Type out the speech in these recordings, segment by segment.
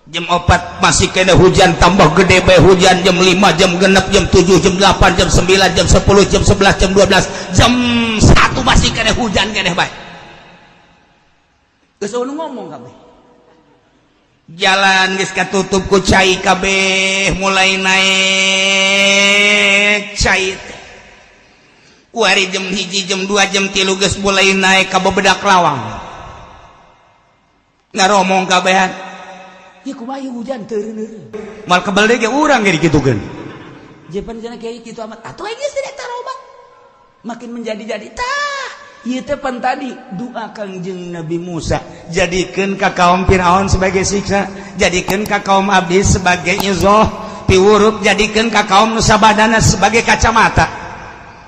Jam 4 masih kena hujan, tambah gede bae hujan. Jam 5, jam 6, jam 7, jam 8, jam 9, jam 10, jam 11, jam 12, jam 1 masih kena hujan kena bae. Geus euweuh ngomong kabeh. Jalan geus katutup ku cai kabeh, mulai naik cai teh. Kuari jam 1, jam 2, jam 3 geus mulai naik ka bebedak lawang. Ngaromong kabehan. Ya kumaha hujan teu eureun. Mal kebel deui ge urang ge dikitukeun. Jepan cenah kiai kitu amat. Atuh geus tidak tarobat. Makin menjadi-jadi tah. Ieu teh pan tadi doa Kangjeng Nabi Musa, jadikeun ka kaum Firaun sebagai siksa, jadikeun ka kaum abdi sebagai izoh, piwuruk, jadikeun ka kaum nu sabadana sebagai kacamata.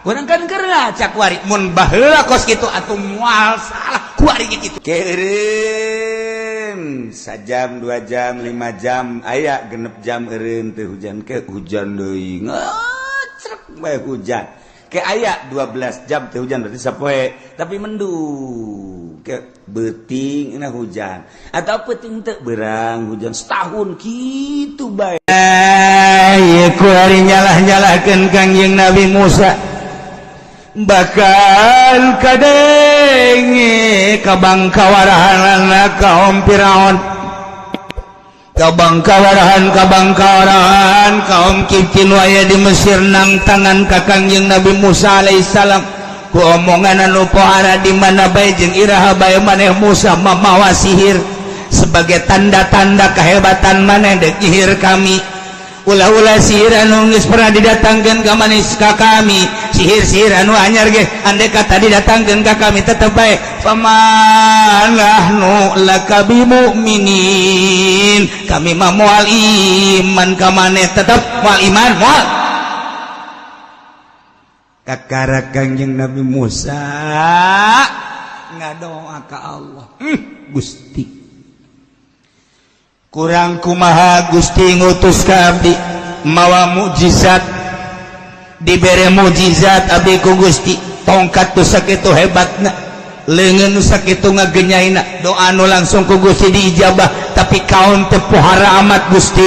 Urang kan keur ngacak kuari mun baheula kos kitu atuh moal salah kuari kitu. Keureun sajam, 2 jam, 5 jam, aya 6 jam eureun teu hujan, ke hujan deui, ngecrek bae hujan. Ke aya 12 jam teu hujan, berarti sapoe tapi mendung. Ke beuting na hujan atau peuting teu berang hujan, setahun kitu bae. Ieu kuari nyalah-nyalahkeun Kangjeng Nabi Musa, bakal kadenge kabangkawarahanana kaum Firaun, kabangkawarahan, kabangkawarahan kaum Kipti nu aya di Mesir nang tangan ka Kangjeng Nabi Musa alaihissalam ku omongan anu pohara, di mana bae jeung iraha bae maneh Musa mamawa sihir sebagai tanda-tanda kehebatan maneh dek nyihir kami. Ulah-ulah sihir anu geus pernah didatangkeun ka manis ka kami, sihir-sihir anu anyar ge andai kata didatangkeun ka kami tetep bae fama nahnu laka bimu'minin, kami mah moal iman ka maneh, tetep moal iman, moal. Kakara Kangjeng Nabi Musa ngadoa ka Allah, Gusti, kurang kumaha Gusti ngutus ka abdi mawa mukjizat, dibere mukjizat abdi ku Gusti, tongkat tu sakitu hebatna, leungeun nu sakitu ngagenyaina, doa nu langsung ku Gusti diijabah, tapi kaum teu pohara amat, Gusti.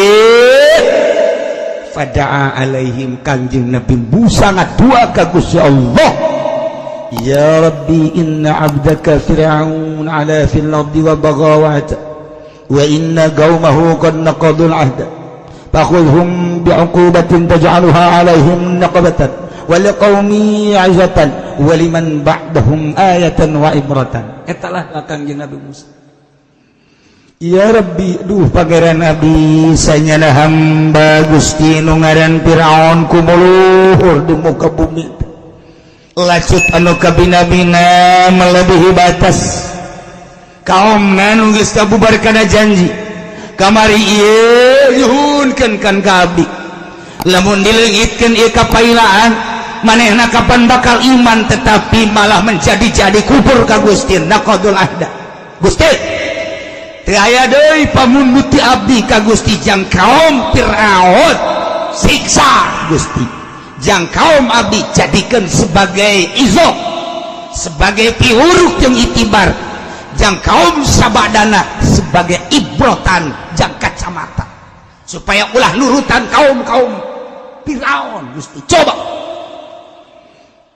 Fada'a alaihim, Kanjeng Nabi Musa ngadua ka Gusti Allah, ya Rabbi, inna abdaka Fir'aun ala fil ardi wa baghawata wa inna qaumahu qad naqadul ahda, fakhudhum bi'uqubatin taj'aluha alaihim naqabatan wa liqaumi 'izatan wa liman ba'dahum ayatan wa ibratan. Eta lah Kangjeng Nabi Musa. Ya Rabbi, duh Pangeran Nabi, sanyana hamba Gusti nu ngaran Firaun kumuluhur di muka bumi, lacut anu kabina-bina melebihi batas, kaum nu geus kabubar kana janji kamari ieu nyuhunkeun kan ka abdi, lamun dileungitkeun ieu kapailaan manehna kapan bakal iman, tetapi malah menjadi-jadi kufur ka Gusti, naqadul ahda. Gusti, teu aya deui pamundut ti abdi ka Gusti. Jang kaum Firaun siksa, Gusti, jang kaum abdi jadikan sebagai izo, sebagai piwuruk jeung itibar, jang kaum sabadana sebagai ibrotan, jang kacamata supaya ulah nurutan kaum-kaum Firaun. Gusti, coba.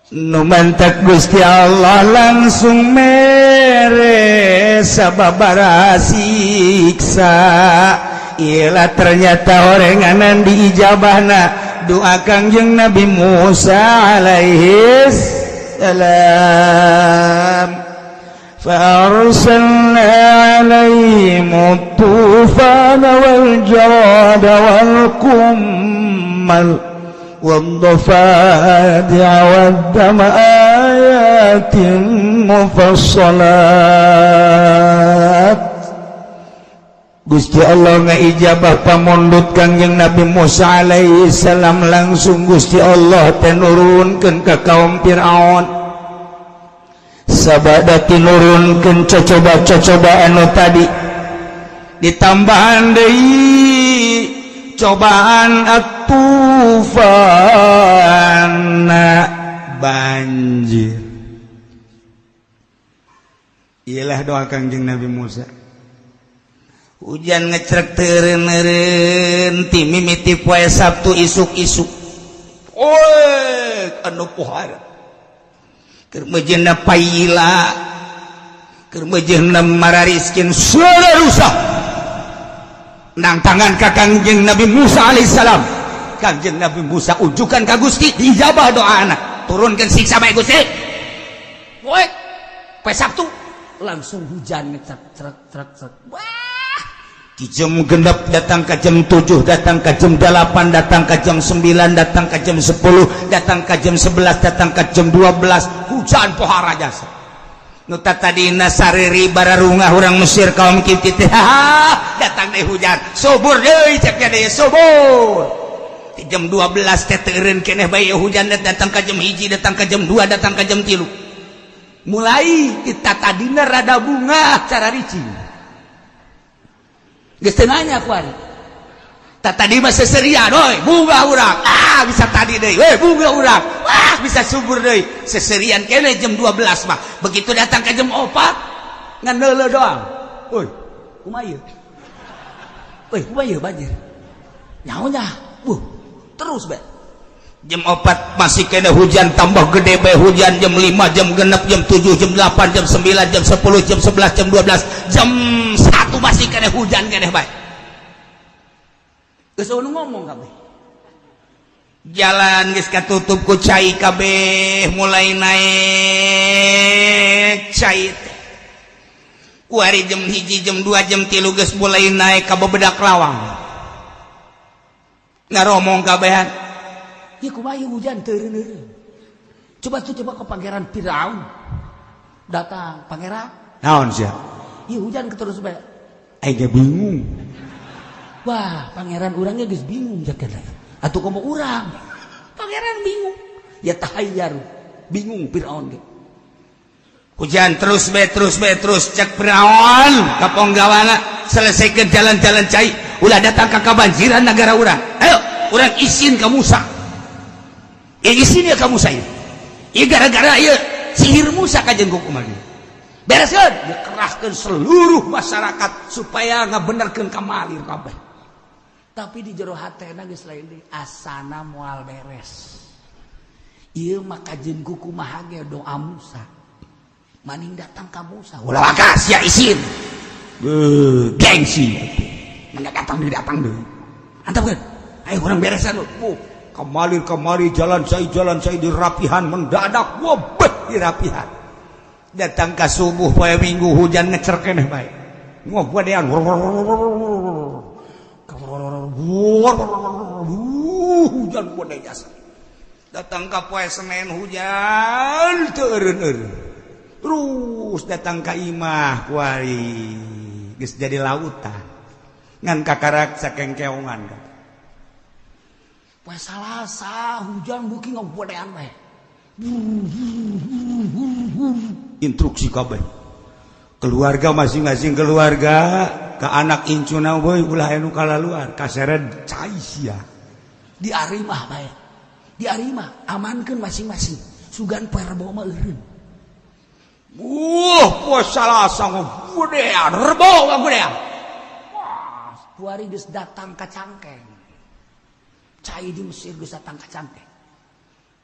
Nu mantak Gusti Allah langsung mere sababara siksa. Ilah, ternyata orenganan diijabahna doa Kangjeng Nabi Musa alaihi salam. فأرسلنا عليهم الطوفان والجراد والقمل والضفادع والدم آيات مفصلات. Gusti Allah ngaijabah pamundut Kangjeng Nabi Musa alaihi salam. Langsung Gusti Allah tenurunkeun ka kaum Fir'aun sabada tinurunkeun cocoba-cocoba anu tadi, ditambahan deui cobaan atufana, banjir. Iyalah doa Kangjeng Nabi Musa. Hujan ngecrek teu eureun-eureun ti mimiti poe Sabtu isuk-isuk. Oi, anu pohara. Keur meujeuhna paila, keur meujeuhna marariskin suara rusak. Nang tangan ka Kangjeng Nabi Musa alaihissalam. Kangjeng Nabi Musa ujukan ka Gusti, diijabah doa anak. Turunkan siksa bae, Gusti. Woi, poe Sabtu langsung hujan ngecrek trek trek trek. Wah, di jam 6 datang ke jam 7, datang ke jam 8, datang ke jam 9, datang ke jam 10, datang ke jam 11, datang ke jam 12, hujan pohara jasa. Nu tadina sariri bararungah urang Mesir, kaum Kipti teh, datang deui hujan, subur deui ceknya deui, subur. Di jam 12 teh teu eureun keneh bae hujan, datang ke jam 1, datang ke jam 2, datang ke jam 3. Mulai kita tadina rada bunga cara ricing. Geus teu nanya kuari. Tak tadi mah seserian, oi, bunga urang. Ah, bisa tadi deui. We, bunga urang. Wah, bisa subur deui. Seserian kene jam 12 mah. Begitu datang ke jam 4, ngan neuleuh doang. Oi, kumaha ieu? Oi, kumaha ieu banjir? Nyaho nya. Terus be. Jam 4 masih kena hujan, tambah gede bae hujan. Jam 5, jam 6, jam 7, jam 8, jam 9, jam 10, jam 11, jam 12, jam 1 masih kena hujan keneh bae. Geus eueuh ngomong kabeh. Jalan geus katutup ku cai kabeh, mulai naik cai teh. Kuari jam 1, jam 2, jam 3 geus mulai naik ka bebedak lawang. Ngaromong kabehan. Ya kumaha hujan teu eureun. Coba tuh, coba ke Pangeran Firaun. Datang, "Pangeran." Naon sia? Iya, hujan terus bae. Aing ge bingung. Wah, pangeran urangnya geus bingung jakana. Atuh komo urang. Pangeran bingung. Ya tahayyar. Bingung Firaun ge. Hujan terus be, terus be, terus. Cek Firaun ka ponggawana, selesaikan jalan-jalan cai, ulah datang ka kabanjiran negara urang. Ayo urang isin ka Musa ya, isin ya ka Musa ya. Ieu gara-gara ieu sihir Musa kajeun kumaha bereskeun. Dikerahkeun seluruh masyarakat supaya ngabenerkeun kamalir kabeh, Tapi di jero hatena geus lain deui, asana moal beres. Ieu mah kajeun kumaha ge doa Musa. Maning datang ka Musa. Ulah waka sia isin. Beuh, gengsi. Mana datang deui, datang deui. Antapkeun. Ayo urang beresan lu. Kemalir kemari jalan saya, jalan saya dirapihan mendadak, wabeh dirapihan. Datang ke subuh poe Minggu hujan ngecer keneh bae. Ngobodean hujan bode jasa. Datang ke poe Senin hujan teu eureun-eureun. Terus datang ke imah kuari geus jadi lautan. Ngan kakarak sakengkeongan. Poe Salasa hujan beuki ngobodean bae. Instruksi kabeh. Keluarga masing-masing, keluarga ke anak incuna, boy, ulah anu kalaluar kaseret cai sia. Di arimah bae. Di arimah amankeun masing-masing. Sugan poe Rebo mah eureun. Wah, poe Salasa ngobodean, Rebo ngobodean. Wah, kuari geus datang ka cangkeng. Cai di Mesir geus datang ka cangkeng.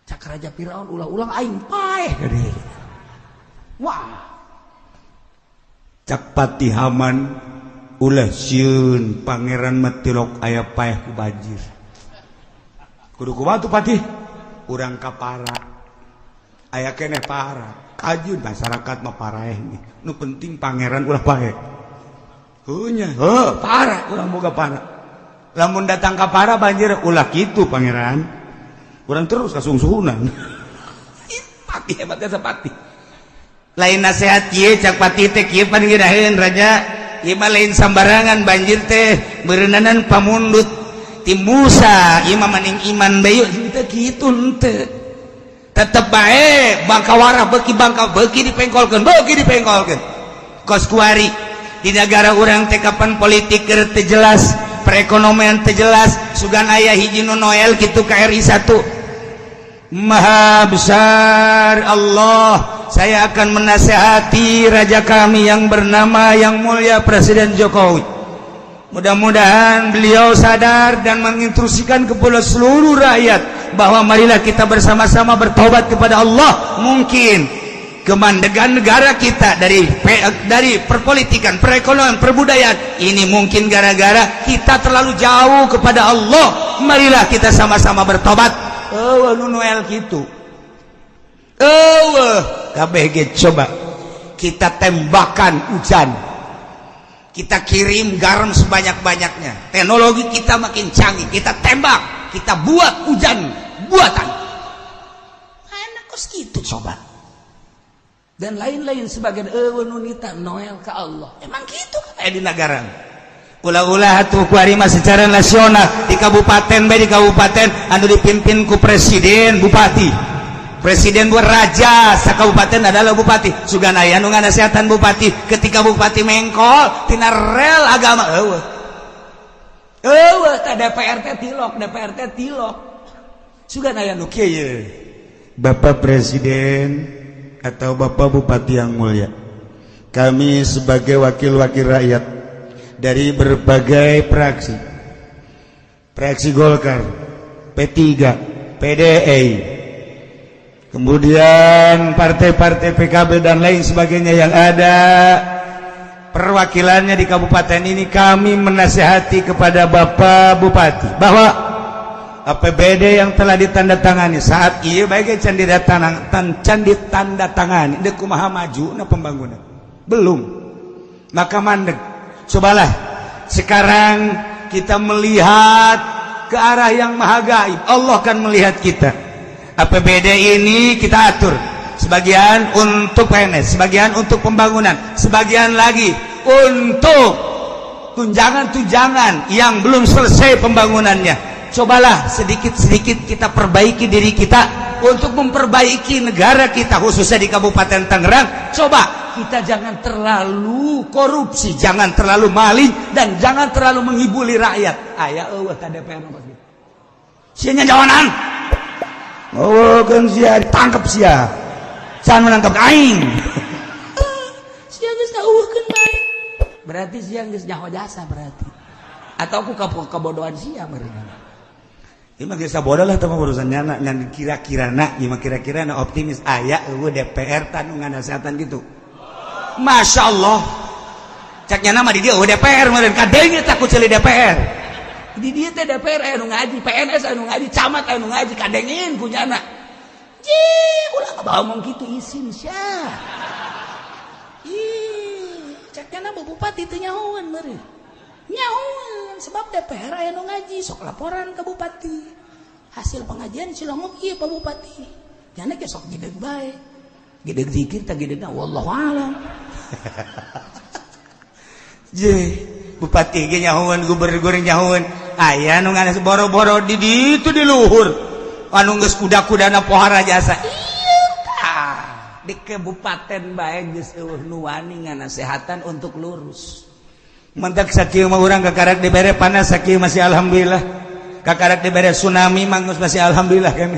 Cak Raja Firaun, ulah-ulang aing paeh gede. Wah, Cak Patih Haman, ulah sieun, pangeran mah tilok aya paeh ku banjir. Kudu kumaha tuh, Patih? Urang ka para. Aya keneh para. Kajeun masyarakat mah paraeh nih. Nu penting pangeran ulah paeh. Heuh nya, heuh, para urang boga para. Lamun datang ka para banjir, ulah kitu, pangeran. Urang terus kasungsuhunan. Patih hebatnya sepati. Lain nasihat kieu cak patih teh kieu pan ngeunaheun, raja. Ieu mah lain sambarangan banjir teh, beureunanan pamundut ti Musa, ieu mah maning iman bae teu kitu henteu. Tetep bae bangka warah beuki bangka beuki dipengkolkeun, beuki dipengkolkeun. Kos kuari di negara urang teh kapan politik keur teu jelas, perekonomian teu jelas, sugan aya hiji nu Noel kitu ka RI 1. Maha besar Allah, saya akan menasehati raja kami yang bernama yang mulia Presiden Jokowi. Mudah-mudahan beliau sadar dan menginstruksikan kepada seluruh rakyat bahwa marilah kita bersama-sama bertobat kepada Allah. Mungkin kemandegan negara kita dari perpolitikan, perekonomian, perbudayaan ini mungkin gara-gara kita terlalu jauh kepada Allah. Marilah kita sama-sama bertobat. Oh, nu Noel gitu. Oh, kabeh ge coba kita tembakan hujan, kita kirim garam sebanyak-banyaknya, teknologi kita makin canggih, kita tembak, kita buat hujan buatan enak kos gitu coba, dan lain-lain sebagian. Nunita Noel ke Allah emang gitu kan di negara. Ulah-ulah tuh kuari mah secara nasional di kabupaten bae, di kabupaten anu dipimpin ku presiden bupati, presiden buat raja sakabupaten adalah bupati, sugan aya nu nganasehatan bupati. Ketika bupati mengkol tina rel agama, eueuh eueuh tah. DPR teh tilok, DPR teh tilok, sugan aya nu kieu ye. Bapak Presiden atau Bapak Bupati yang mulia, kami sebagai wakil-wakil rakyat dari berbagai fraksi, fraksi Golkar, P3, PDI, kemudian partai-partai PKB dan lain sebagainya yang ada perwakilannya di kabupaten ini, kami menasehati kepada Bapak Bupati bahwa APBD yang telah ditandatangani saat iya baik can ditandatangani, can ditandatangani, dek kumaha maju na pembangunan belum, maka mandek. Cobalah sekarang kita melihat ke arah yang maha gaib, Allah kan melihat kita. APBD ini kita atur sebagian untuk PNS, sebagian untuk pembangunan, sebagian lagi untuk tunjangan-tunjangan yang belum selesai pembangunannya. Cobalah sedikit-sedikit kita perbaiki diri kita untuk memperbaiki negara kita, khususnya di Kabupaten Tangerang. Coba kita jangan terlalu korupsi, jangan terlalu maling, dan jangan terlalu menghibuli rakyat. Aya eueuh ta DPR nomor gitu? Sia jawanan. Oh, kan sia ditangkap sia. Jangan menangkap aing. Sia geus ngaueuhkeun bae. Berarti sia geus nyaho jasa berarti. Atau aku kebodohan sia meureun. Ieu mah geus bodoh lah, teh urusan nyana ngan kira-kira na, ieu mah kira-kira na optimis aya eueuh DPR tanu nganasehatan gitu. Masya Allah. Cak nyana mah di dieu eueuh DPR meureun, kadenge takut ceuli DPR. Di dieu teh DPR aya nu ngaji, PNS aya nu ngaji, camat aya nu ngaji, kadengin ku nyana. Jih, ulah ngomong kitu, isin sia. Ih, cak nyana bupati teu nyahoan meureun. Nyahoan sebab DPR aya nu ngaji, sok laporan ke bupati. Hasil pengajian Cilongok ieu, Pak Bupati. Nyana ge sok gideg bae. Gideg zikir tah gidegna wallahu alam. Je, bupati ge nyahoan, gubernur nyahoan. Aya nu nganas boro-boro di ditu di luhur. Anu geus kuda-kudana pohara jasa. Iya tah. Di kabupaten bae geus eueuh nu wani nganasehatan untuk lurus. Mentak sakieu mah urang kakarak dibere panas sakieu masih alhamdulillah. Kakarak dibere tsunami mah masih alhamdulillah kan.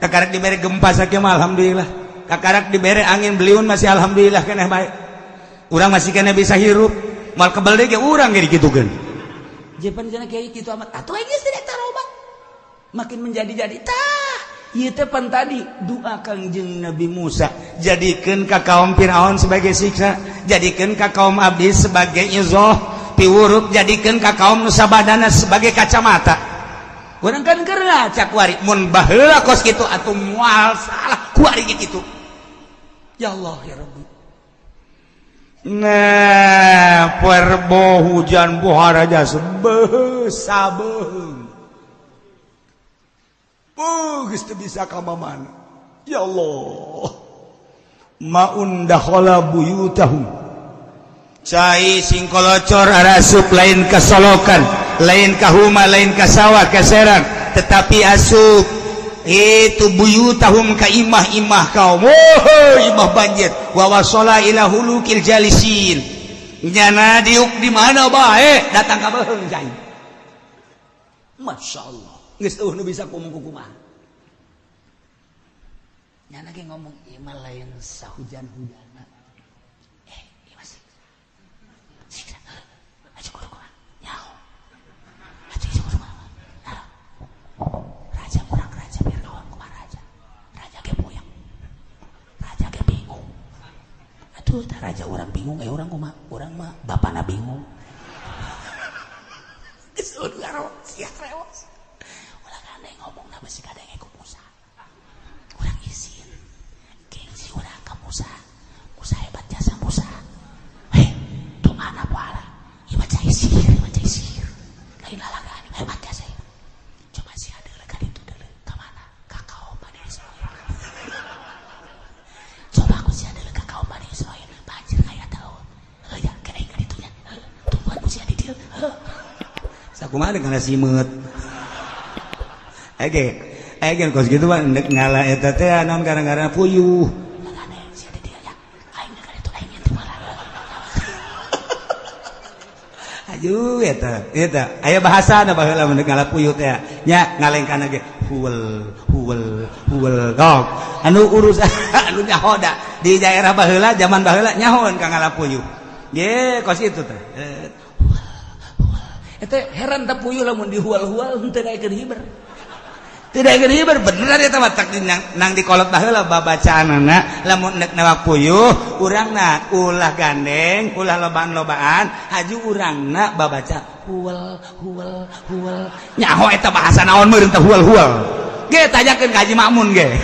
Kakarak dibere gempa sakieu mah alhamdulillah. Kakarak dibere angin beliun masih alhamdulillah keneh bae. Urang masih keneh bisa hirup. Mal kebel deui ge urang ge dikitukeun. Jepan cenah kiai kitu amat. Atuh geus tidak tarobat. Makin menjadi-jadi tah. Ieu teh pan tadi doa Kangjeng Nabi Musa, jadikeun ka kaum Firaun sebagai siksa, jadikeun ka kaum abdi sebagai izoh piwuruk, jadikeun ka kaum nu sabadana sebagai kacamata. Urang kan keur ngacak kuari mun baheula kos kitu atuh moal salah kuari kitu. Ya Allah ya Rabbi. Nah, perbo hujan pohara jasa beuh sabeung. Beuh geus teu bisa ka mana. Ya Allah. Maun dakhala buyutahum. Cai singkolocor arasup lain ka solokan, lain ka huma, lain ka sawah, ka serang, tetapi asup itu buyutahum ka imah-imah kaum. Oh, imah banjir. Wa wasala ila hulukil jalisin. Nyana diuk di mana bae datang ka beuheung cai. Masya Allah. Geus eueuh nu bisa ngomong kumaha. Nyana ge ngomong ieu mah lain sahujan-hujana. Eh, ieu mah siksa. Siksa. Aja kudu kumaha. Nyaho. Tuh tah raja urang bingung, eh urang kumaha? Urang mah bapana bingung. Geus sia rewas. Ulah gandeng ngomongna besi kadenge ku Musa. Urang izin. Gengsi urang ka Musa. Musa hebat jasa Musa. Heh, doana pahala. Ieu mah cai sihir, ieu mah cai sihir. Lain lalagaan hebat jasa. Coba sia deuleu ka ditu deuleu ka mana? Ka kaum Bani Israil. Coba aku sia deuleu ka kaum Bani Israil. Banjir aya tahu. Heuh ya, ke aing ka ditu nya. Heuh, tungguan ku sia di dieu. Heuh. Sakumaha dengan simeut. Ege, ege kos kitu mah ndek ngala eta teh naon gara-gara puyuh. Lagane sia di dieu ya. Aing ka ditu aing teu malah. Aduh eta, eta aya bahasana baheula mun ngala puyuh teh nya ngalengkana ge huwel huwel huwel dog. Anu urus anu nyaho da di daerah baheula zaman baheula nyahoeun ka ngala puyuh. Ye kos itu teh. Eta heran teh puyuh lamun dihual-hual henteu daekeun hiber. Teu daekeun hiber bener eta mah tak nang dikolot baheula babacaanana lamun nek newak puyuh urangna ulah gandeng ulah lobaan-lobaan haju urangna babaca huwal huwal huwal. Nyaho eta bahasa naon meureun teh huwal-huwal. Ge tanyakeun ka Haji Makmun ge.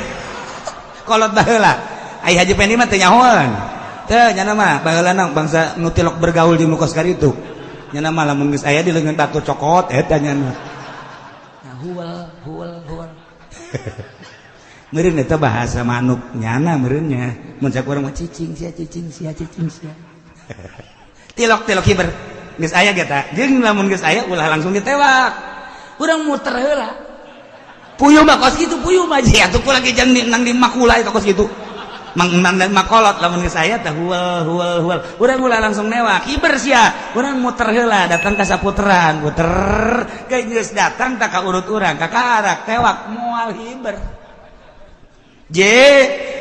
Kolot baheula. Ai Haji Pendi mah teu nyahoeun. Teu nyana mah baheula bangsa nu tilok bergaul jeung nu kos karitu. Nyana mah lamun geus aya di leungeun batu cokot eta nyana. Nah, huwal huwal huwal. Meureun eta bahasa manuk nyana meureunnya. Mun cak urang mah cicing sia cicing sia cicing sia. Tilok-tilok hiber. Geus aya ge ta. Jeung lamun geus aya ulah langsung ditewak. Urang muter heula. Puyuh mah kos kitu puyuh mah sia atuh lagi jang nang di makula eta kos kitu. Mang nang makolot lamun geus aya teh huwal huwal huwal. Urang ulah langsung newak. Hiber sia. Urang muter heula datang ka saputeran, muter ge geus datang tak ka urut urang, ka karak tewak moal hiber. Je,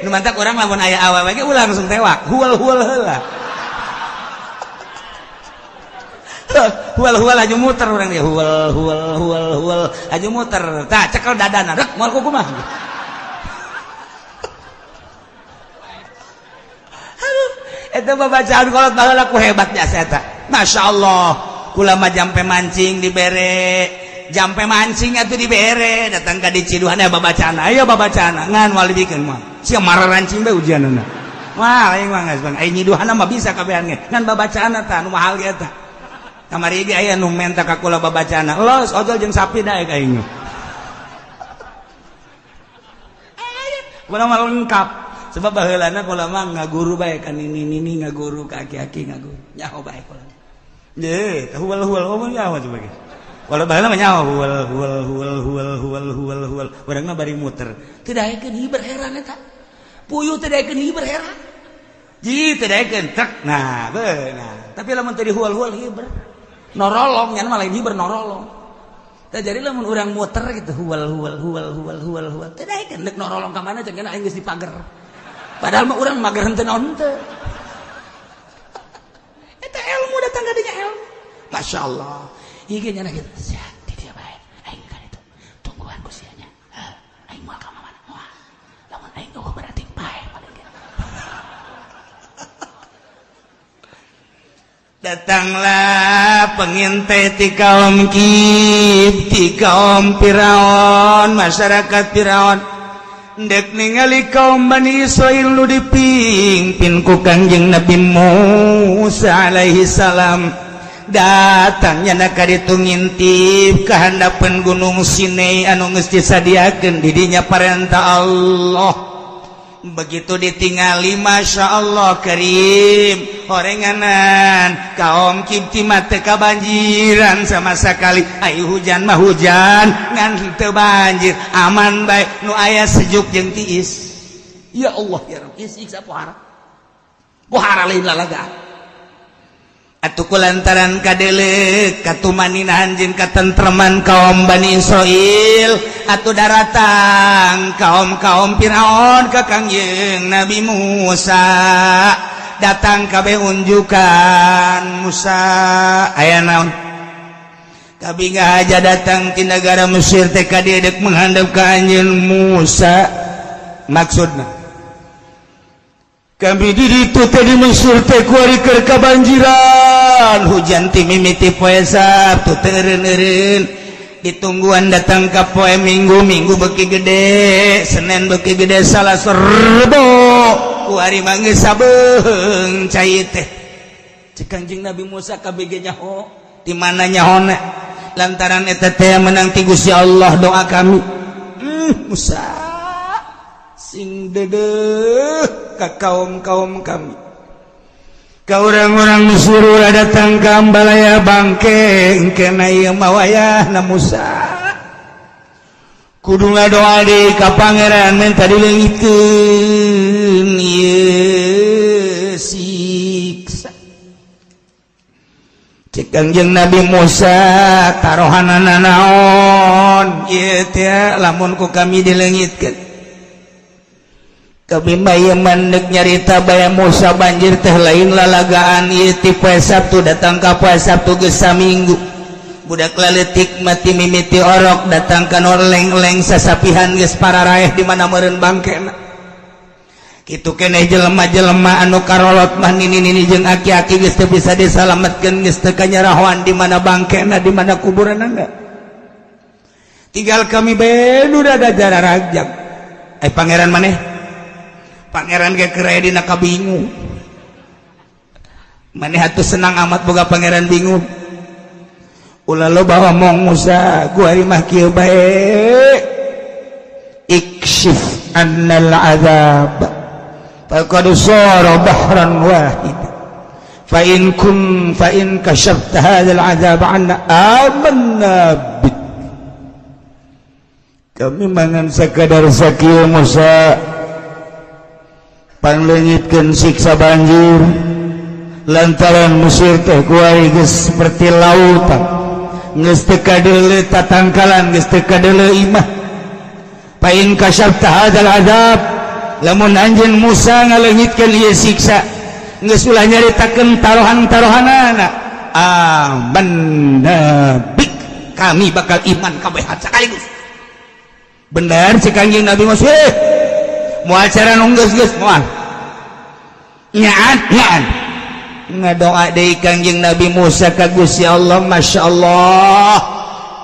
nu mantak urang lamun aya awewe ge ulah langsung tewak, huwal-huwal heula. Huwal-huwal aju muter urang dia, huwal huwal huwal huwal aju muter. Tah cekel dadana, rek moal kumaha. Eta babacaan kolot baheula ku hebat jasa eta. Masya Allah, kula mah jampe mancing dibere, jampe mancing atuh dibere, datang ka diciduhan ya babacaan, ayo babacaan, ngan moal dibikeun mah. Sia mararancing bae ujianna. Wah, aing mah geus bang, aing nyiduhanna mah bisa kabehan ge. Ngan babacaanna tah nu mahal ge eta. Kamari ge aya nu menta ka kula babacaanna. Los ojol jeung sapi daek aing. Kula mah lengkap. Sebab baheulana kula mah ngaguru bae ka nini-nini ngaguru ka aki-aki ngaguru. Nyaho bae kula. Ye, huwal-huwal omong nyaho coba ge. Walau baheula mah nyaho huwal huwal huwal huwal huwal huwal huwal. Urang mah bari muter. Teu daekeun hiber heran eta. Puyuh teu daekeun hiber heran. Ji teu daekeun trek. Nah, beunang. Tapi lamun teu dihual-hual hiber. Norolong nya mah lain hiber norolong. Tah jadi lamun urang muter gitu huwal huwal huwal huwal huwal huwal. Teu daekeun deuk norolong ka mana cenah aing geus dipager. Padahal mah urang mager henteu naon henteu. Eta ilmu datang ka dinya ilmu. Masya Allah. Ieu ge nyana kitu. Sia di dieu bae. Aing ka ditu. Tungguan ku sia nya. Aing moal ka mana? Moal. Lamun aing eueuh berarti paeh paling ge. Datanglah pengintai ti kaum Kib, ti kaum Firaun, masyarakat Firaun. Dek ningali kaum Bani Israil nu dipimpin ku Kangjeng Nabi Musa alaihi salam. Datangnya na ka ditu ngintip ka handapeun Gunung Sinai anu geus disadiakeun di dinya parentah Allah. Begitu ditingali Masya Allah Karim horenganan kaum Kibti mah teu kabanjiran sama sekali. Ayo hujan mah hujan ngan teu banjir aman bae nu aya sejuk jeung tiis. Ya Allah ya Rabb siksa pohara. Pohara lain lalaga. Atuh kulantaran kadeleuk katumaninahan jeung katentreman kaum Bani Israil atuh daratang kaum-kaum Firaun ka Kangjeng Nabi Musa. Datang kabeh unjukan Musa aya naon kabinga aja datang ti negara Mesir teh ka dieu deuk menghandap ka anjeun Musa. Maksudna Kami di ditu teh, di Mesir teh, kuari keur kabanjiran hujan ti mimiti poe Sabtu teu eureun-eureun, ditungguan datang ka poe Minggu. Minggu beuki gede, Senin beuki gede, Salasa, Rebo, kuari mah geus sabeung cai teh. Cek Kanjeng Nabi Musa, KBG nyaho di mana nyahona, lantaran eta teh menang ti Gusti Allah doa kami. Musa, sing dedeh ka kaum-kaum kami, ka orang-orang Mesir, ulah datang ka ambalaya bangke. Engkena ieu mah wayahna Musa kudu ngadoa di ka Pangeran, minta dileungiteun ieu siksa. Cek Kangjeng Nabi Musa, tarohanana naon ieu teh lamun ku kami dileungitkeun? Kami mah ieu mandek nyarita baya Musa, banjir teh lain lalagaan ieu. Ti poe Sabtu datang ka poe Sabtu geus saminggu, budak laletik mati mimiti orok datang ka leng-leng sasapihan geus pararaeh, di mana meureun bangkena kitu keneh. Jelema-jelema anu karolot mah, nini-nini jeung aki-aki geus teu bisa disalametkeun, geus teu kanyarahoan di mana bangkena, di mana kuburanna. Tinggal kami bae nu da jararajag. Eh, pangeran maneh, pangeran ge keur dina kabingung. Maneh atuh senang amat boga pangeran bingung. Ulah loba omong, Musa, gua mah kieu bae, ikshif annal azab faqad sara bahran wahid, fa in kun fa in kashafta hadzal azab anna amanna bik. Kami mangan sakadar sakieu, Musa, pangleungitkeun siksa banjir, lantaran Mesir teh kuari geus seperti lautan, geus teu kadeuleu tatangkalan, geus teu kadeuleu imah. Fa in kasyafta hadzal azab, lamun anjeun Musa ngaleungitkeun ieu siksa, geus ulah nyaritakeun tarohan-tarohanana, amanna bik, kami bakal iman kabeh sekaligus. Bener cek Kanjeng Nabi Musa, moal cara nu geus geus moal nyaan nyaan. Ngadoa deui Kangjeng Nabi Musa ka Gusti Allah. Masya Allah,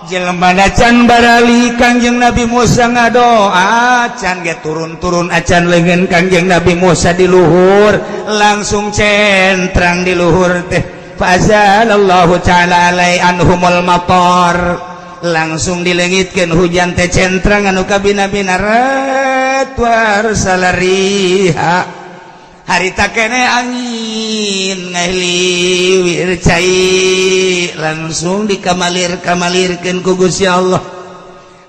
jelema can barali Kangjeng Nabi Musa ngadoa, can ge turun-turun acan leungeun Kangjeng Nabi Musa di luhur, langsung centrang di luhur teh. Fazalallahu ta'ala alai anhumul matar, langsung dileungitkeun hujan teh, centrang anu kabina-bina ret warsalariha. Harita kene angin ngahliwir cai, langsung dikamalir-kamalirkeun ku Gusti Allah,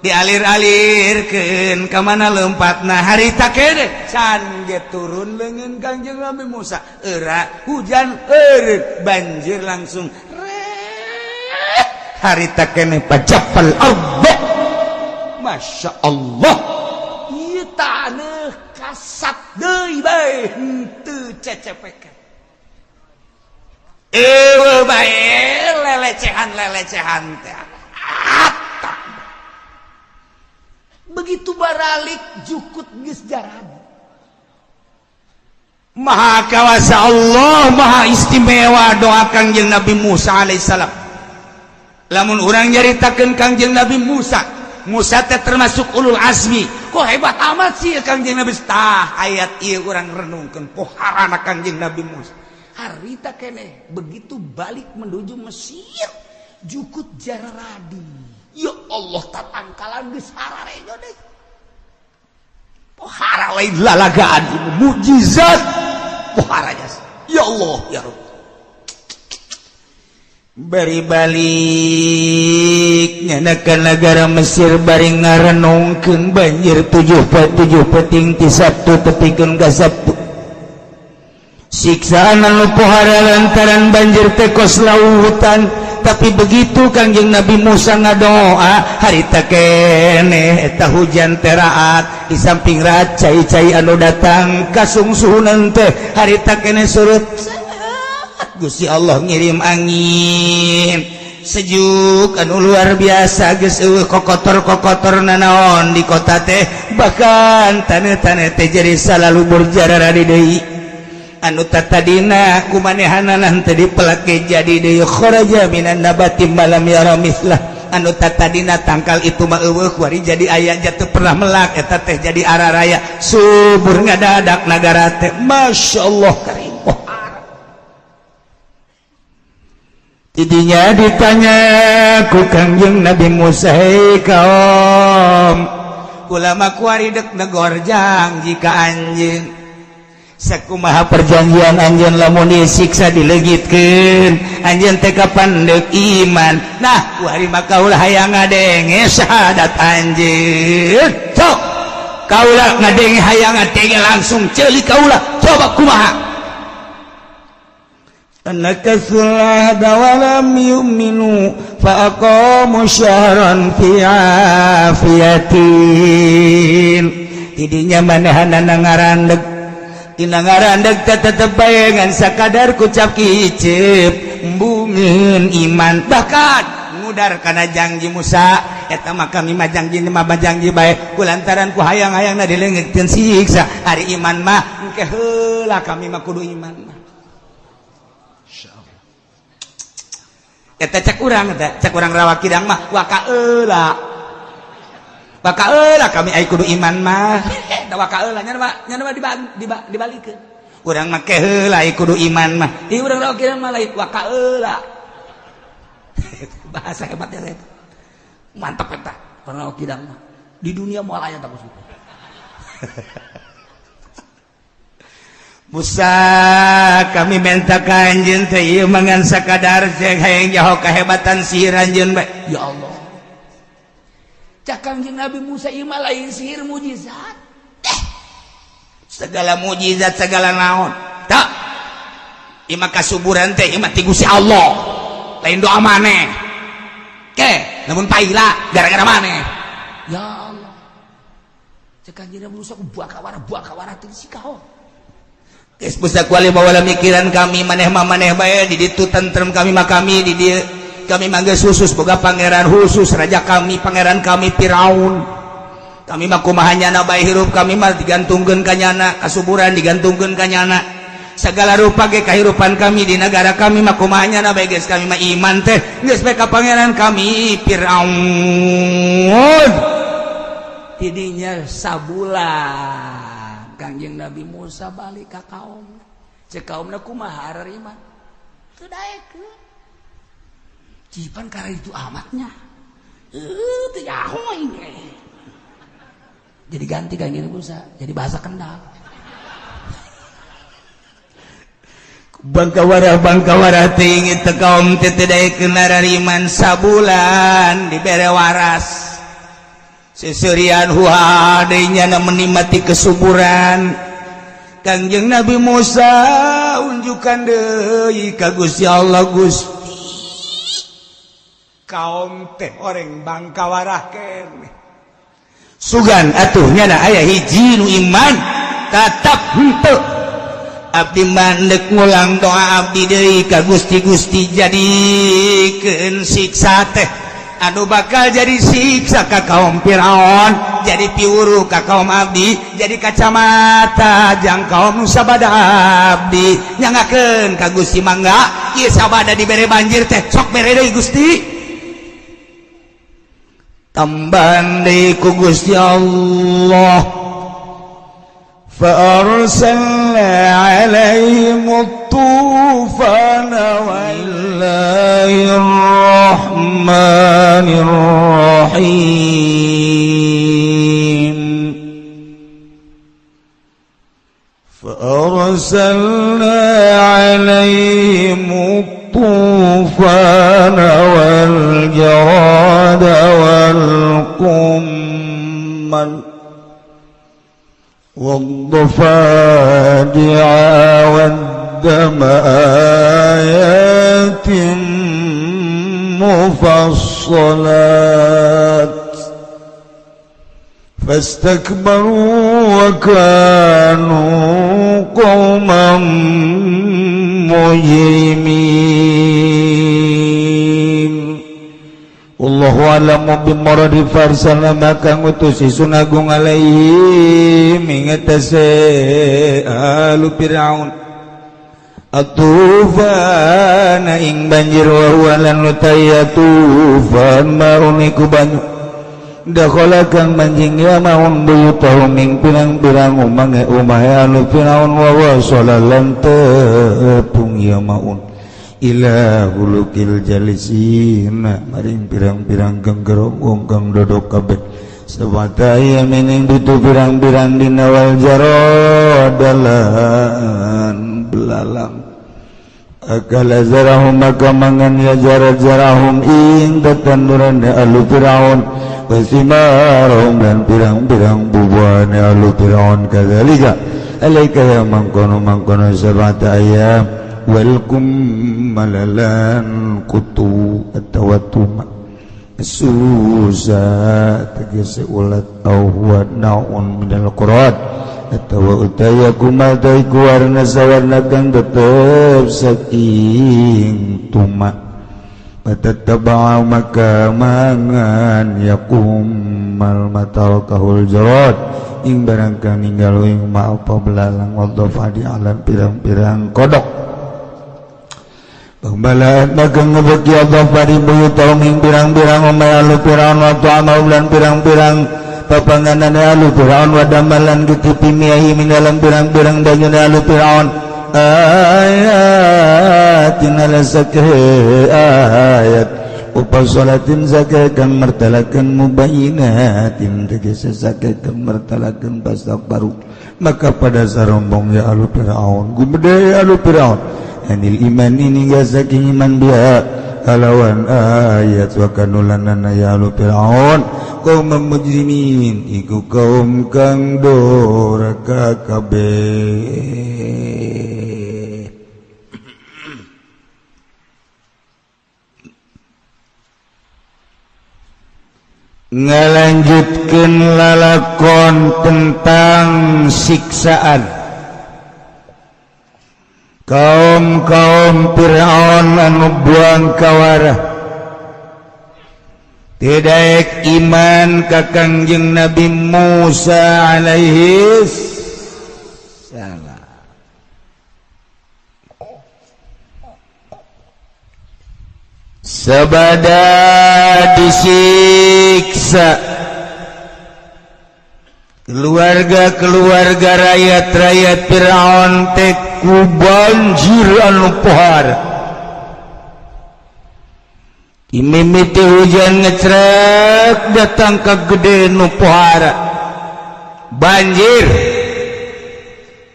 dialir-alirkeun ka mana lempatna. Harita kene can ge turun leungeun Kangjeng Nabi Musa, era hujan eureun, banjir langsung ret. Harita kene pajapal ardo. Masya Allah, ieu taneuh kasat deui bae, henteu cecepekan, eueuh bae lelecehan-lelecehan teh. Atap. Begitu baralik, jukut geus jarad. Maha kawasa Allah, Maha istimewa doa Kangjeng Nabi Musa alaihissalam. Lamun urang nyaritakeun Kangjeng Nabi Musa, Musa teh termasuk ulul azmi, kok hebat amat sih Kangjeng Nabi? Tah, ayat ieu urang renungkeun poharana Kangjeng Nabi Musa. Harita keneh begitu balik menuju Mesir, jukut jararadi. Ya Allah, tatangkalan geus hararejo deui. Pohara lain lalagaan, mukjizat pohara jasa. Ya Allah, ya Rabb. Bari balik nyanakan negara Mesir, bari ngarenungkeun banjir 7 7 peting ti Sabtu tepikeun ka Sabtu, siksaan anu pohara lantaran banjir teh kos lautan. Tapi begitu Kangjeng Nabi Musa ngadoa, harita keneh eta hujan teh raat. Di samping raat, cai-cai anu datang kasungsuhunan teh harita keneh surut. Gusti Allah ngirim angin sejuk anu luar biasa, geus eueuh kokotor-kokotor nanaon di kota teh, bahkan taneuh-taneuh teh jadi salalu berjarara di deui. Anu tatadina kumanehanana teu dipelake jadi deui kharaja minan nabati malam yara mislah. Anu tatadina tangkal itu mah eueuh kuari jadi aya jatuh pernah melak eta teh jadi araraya subur ngadadak nagara teh masyaallah karim. Oh. Tidinya ditanya ku Kangjeng Nabi Musa, hei kaum ulama kuari dek negor jangji ka anjeun. Sakumaha perjanjian anjeun lamun disiksa dileungitkeun anjeun teh kapan deuk iman. Nah kuari mah kaula hayang ngadenge syahadat anjeun. Sok kaula ngadenge hayang ngadenge langsung ceuli kaula coba kumaha. Annakasul ahda wa lam yu'minu fa aqamu syahran fi afiyatin. Tidinya manehanana ngarandeg dina ngarandeg tetep bae ngan sakadar kucap kicep embungeun iman bahkan ngudar kana janji Musa eta mah kami mah janji mah janji bae kulantaran ku hayang-hayangna dileungitkeun siksa ari iman mah engke heula kami mah kudu iman mah. Insyaallah eta cek urang eta cek urang rawa kidang mah waka heula waka heula kami ai kudu iman mah. Eta waka heula nya mah dibalikeun urang mah ke heula ai kudu iman mah ieu urang rawa kidang mah lain waka heula. Bahasa hebatnya eta mantap eta urang rawa kidang mah di dunia moal aya tak kitu. Musa kami minta ka anjeun teh ieu mangan sakadar cek hayang nyaho kahebatan sihir anjeun bae. Ya Allah. Cak Kangjeng Nabi Musa ieu mah lain sihir mujizat. Segala mujizat segala naon. Tak. Ieu mah kasuburan teh ieu mah ti Gusti Allah. Lain doa maneh. Ke, lamun paila gara-gara maneh. Ya Allah. Cek Kangjeng Nabi Musa ku buaka warah teh si kaho. Geus busa kuali bawa mikiran kami maneh mah maneh bae di ditu tentrem kami mah kami di dieu kami mah geus khusus boga pangeran khusus raja kami pangeran kami Firaun. Kami mah kumaha nyana bae hirup kami mah digantungkeun ka nyana kasuburan digantungkeun ka nyana segala rupa ge kahirupan kami di negara kami mah kumaha nyana bae geus kami mah iman teh geus bae ka pangeran kami Firaun. Tidinya sabulan Kangjeng Nabi Musa balik ka kaum. Cek kaumna kumaha arariman? Teu daekeun. Cipan karena itu amatnya. Teu nyaho aing. Jadi ganti Kangjeng Nabi Musa, jadi bahasa Kendal. Bangkawarah teh teu kaum teh teu daekeun arariman sabulan dibere waras. Seserian huha deui nyana menikmati kesuburan. Kangjeng Nabi Musa unjukan deui ka Gusti Allah. Gusti kaum teh oreng bangkawarah keneh sugan atuh nyana aya hiji nu iman tetap henteu. Abdi mah deuk ngulang doa abdi deui ka Gusti. Gusti jadikeun siksa teh anu bakal jadi siksa ka kaum Firaun, jadi piwuru ka kaum abdi, jadi kacamata jang kaum sabada abdi. Nyangakeun ka Gusti mangga ieu sabada dibere banjir teh sok bere deui Gusti. Tambahan deui ku Gusti Allah. فأرسلنا عليهم الطوفان والله الرحمن الرحيم فأرسلنا عليهم الطوفان والجراد والقمل والضفادع والدم آيات مفصلات فاستكبروا وكانوا قوما مجرمين. Wallahu a'lamu bimuradi farsala maka ngutus Sun Agung alaihim ingatase alu Fir'aun. Atufan ing banjir wa huwa lan utaya tufan maun iku banyu dakhala kang manjing ya maun buyutahum ing pirang-pirang umange umahe alu Firaun wa wasala lan tepung ya maun ila hulukil jalisina maring pirang-pirang genggerong wong kang dodok kabeh sabata ya mening butuh pirang-pirang dina wal jaradalan belalang akala zarahum maka mangan ya jarah-jarahum ing tetanduran alu Firaun wasimarahum dan pirang-pirang bubuhan alu Firaun kadzalika alaika ya mangkono-mangkono sabata ayam wal kummalalan kutu atawa tuma susa tegese ulat au huwa naun minal qurad atawa utaya kumal iku warna sawarna kang tetep saking tuma patataba'a maka mangan yakumal matalakahul jarad ing barang kang ninggal ing ma apa belalang wadhafa di alam pirang-pirang kodok pembalaat maka ngebeki Allah pari buyutahum ing pirang-pirang omae alu Firaun wa ta'amahum lan pirang-pirang papanganan alu Firaun wa damalan getipi miahi min dalam pirang-pirang danyune alu Firaun ayatin ala sakhe ayat upasolatin zakah kang mertalakan mubayinatin tegese zakah kang mertalakan pastak baru maka pada sarombong ya alu Firaun gumede alu Firaun anil iman ini gak saking iman biha kalawan ayat wa kanulanana ya alu Firaun kaum mujrimin iku kaum kang doraka kabeh. Ngalanjutkeun lalakon tentang siksaan kaum-kaum Fir'aun anu buang kawarah tidak iman ka Kangjeng Nabi Musa alaihi salam. Sabada disiksa keluarga-keluarga rakyat-rakyat Fir'aun teh ku banjir anu pohara. Imimiti hujan ngecrek datang ke gede nu pohara. Banjir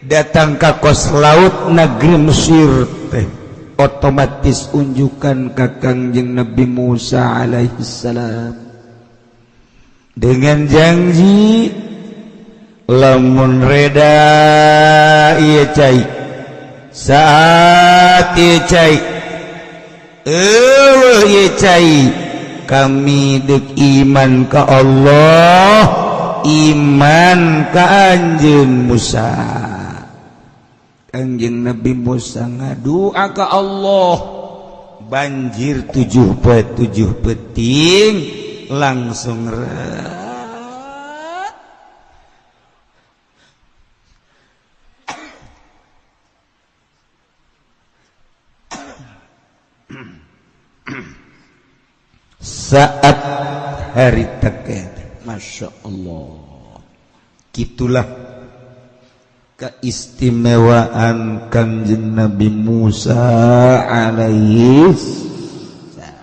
datang ke kos laut negeri Mesir teh otomatis unjukan ka Kangjeng Nabi Musa alaihi salam dengan janji lamun reda ieu cai saat ieu cai eueuh ieu cai kami deuk iman ka Allah iman ka anjeun Musa. Kangjeng Nabi Musa ngadua ka Allah banjir 7 poe 7 peting langsung saat hari teken. Masya Allah, gitulah keistimewaan Kangjeng Nabi Musa alaihi salam.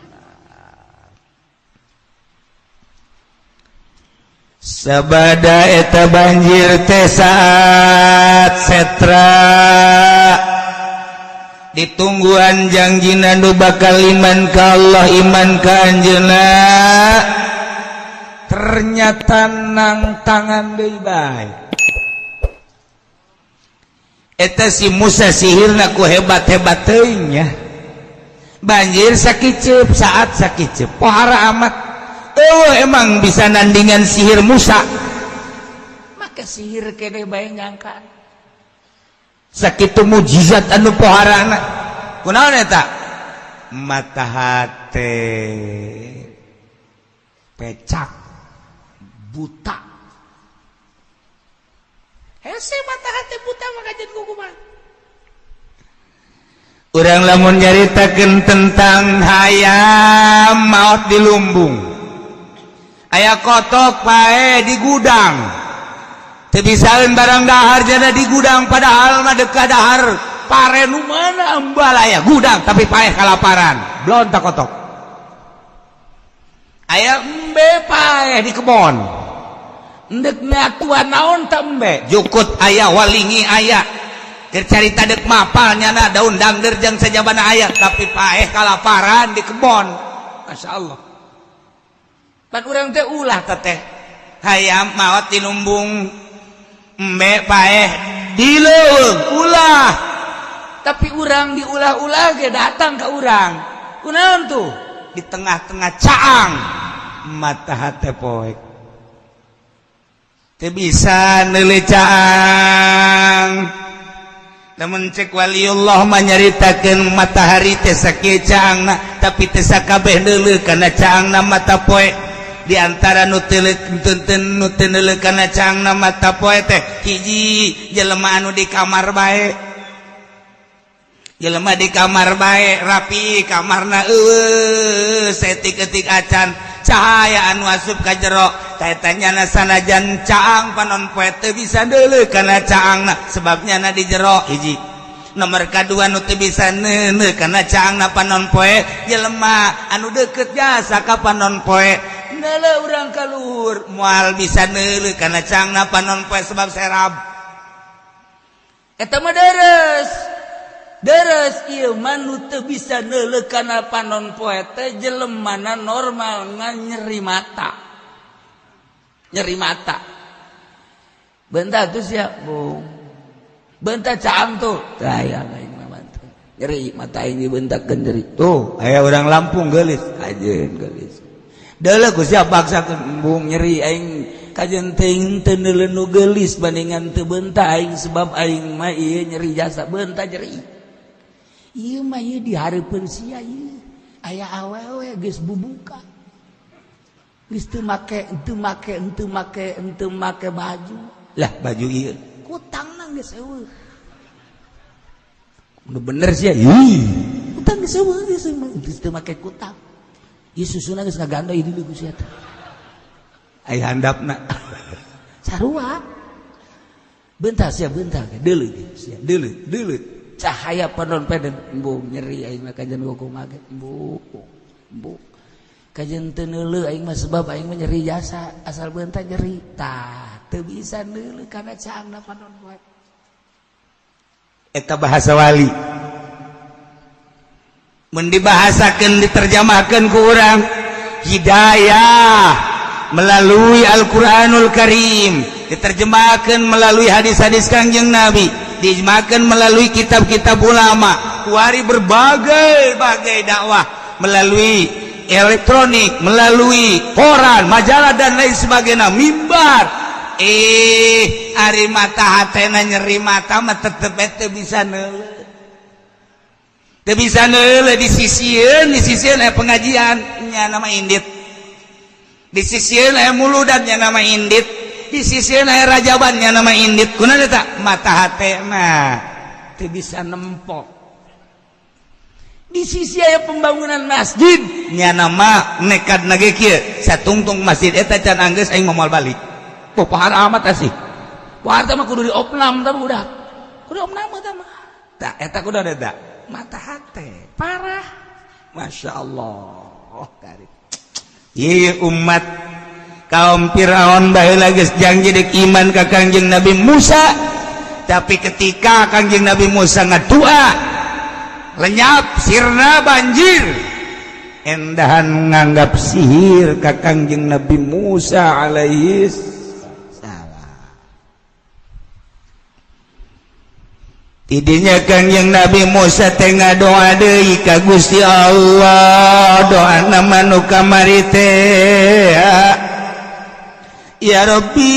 Sabada eta banjir teh saat setra ditungguan jangjina nu bakal iman ka Allah iman ka anjeunna ternyata nang tangan deui bae. Eta si Musa sihirna ku hebat-hebat teuing nya. Banjir sakiceup saat sakiceup pohara amat. Eueuh emang bisa nandingan sihir Musa. Maka sihir kene bae nyangka. Sakitu mujizat anu poharana. Kunaon eta? Mata hate pecak buta. Hese mata hati buta maka jadi kukuman. Urang lamun nyaritakeun tentang hayam maot di lumbung, aya kotok paeh di gudang, teu bisaeun barang dahar jana di gudang, padahal mah deka dahar pare nu mana ambal aya gudang, tapi paeh kalaparan belon tak kotok. Aya embe paeh di kebon, endek ngatuan naon tak embe jukut aya, walingi aya, carita dek mapal nyana daun dangder jang sajabana aya, tapi paeh kalaparan di kebon. Masya Allah, pan urang teh ulah teteh hayam maot di lumbung, embe paeh di leuweung, ulah. Tapi urang diulah-ulah ge datang ke urang kunaon tuh di tengah-tengah caang mata hate poek teu bisa neuleuh caang. Namun cek waliullah menyaritakan matahari teh sakieu caangna, tapi teu sakabeh neuleuh kana caangna mata poe. Di antara nu teu nu teu neuleuh kana caangna mata poe teh hiji, jelema anu di kamar bae. Jelema di kamar bae, rapi kamarna, eueuh setik-etik acan cahaya anu asup ka jero kaitannya, sanajan caang panon poe teu bisa deuleuh kana caangna sebabnya na di jero. Hiji. Nomor kadua, nu teu bisa neuleuh kana caangna panon poe, jelema anu deket jasa ka panon poe. Neuleuh urang ka luhur, moal bisa neuleuh kana caangna panon poe sebab serab. Eta mah deres deres. Ieu mah nu teu bisa neuleuh kana panon poe teh jelemana normal ngan nyeri mata, nyeri mata. Bentar tuh siap bung, bentar caang tuh aya aing mah bantu nyeri mata aing dibentakkeun nyeri. Tuh aya urang Lampung geulis ajeun geulis deuleuh ku siap paksakeun, embung nyeri aing. Kajen teuing teu neuleuh nu geulis bandingan teu beunta aing, sebab aing mah ieu nyeri jasa, beunta nyeri. Ieu mah ieu di hareupeun sia ieu aya awewe geus bubuka, geus teu make teu make teu make teu make baju lah, baju ieu kutangna geus eueuh. Nu bener sia ih, kutang geus eueuh, geus teu make kutang. Ieu susuna geus ngagandoi dulu ku sia teh. Aya handapna sarua. Bentar sia, bentar deuleuh sia, deuleuh deuleuh cahaya panon peden, embung nyeri aing mah. Kajen kumaha ge embung embung, kajen teu neuleuh aing mah sebab aing mah nyeri jasa, asal beunta nyeri. Tah teu bisa neuleuh kana caangna panon poe. Eta bahasa wali. Mun dibahasakeun, diterjemahkeun ku urang, hidayah melalui Al-Qur'anul Karim, diterjemahkan melalui hadis-hadis Kangjeng Nabi, diijmakan melalui kitab-kitab ulama, kuari berbagai-bagai dakwah melalui elektronik, melalui koran, majalah, dan lain sebagainya, mimbar. Ari mata hatena nyeri mata mah tetep teu bisa neuleuh, teu bisa neuleuh. Di sisieun, di sisieun aya pengajian nya nama indit, di sisieun aya muludan nya nama indit, di sisieun aya rajaban nya nama indit. Kunaon eta? Mata hatena teu bisa nempok. Di sisi aya pembangunan masjid nya nama nekat nage kieu, satungtung masjid eta can anggeus aing moal balik. Oh, pahar amat asih. Wah, mah kudu diopnam tah, udah kudu opnam tah mah. Tak eta kudu eta mata hate parah. Masya Allah karim. Ieu umat kaum Firaun baheula geus janji dek iman ka Kangjeng Nabi Musa, tapi ketika Kangjeng Nabi Musa ngadua lenyap, sirna banjir. Endahan nganggap sihir ka Kangjeng Nabi Musa alaihi salam. Tidinya Kangjeng Nabi Musa teh ngadoa deui ka Gusti Allah, doa nama nu kamari teh, ya Rabbi,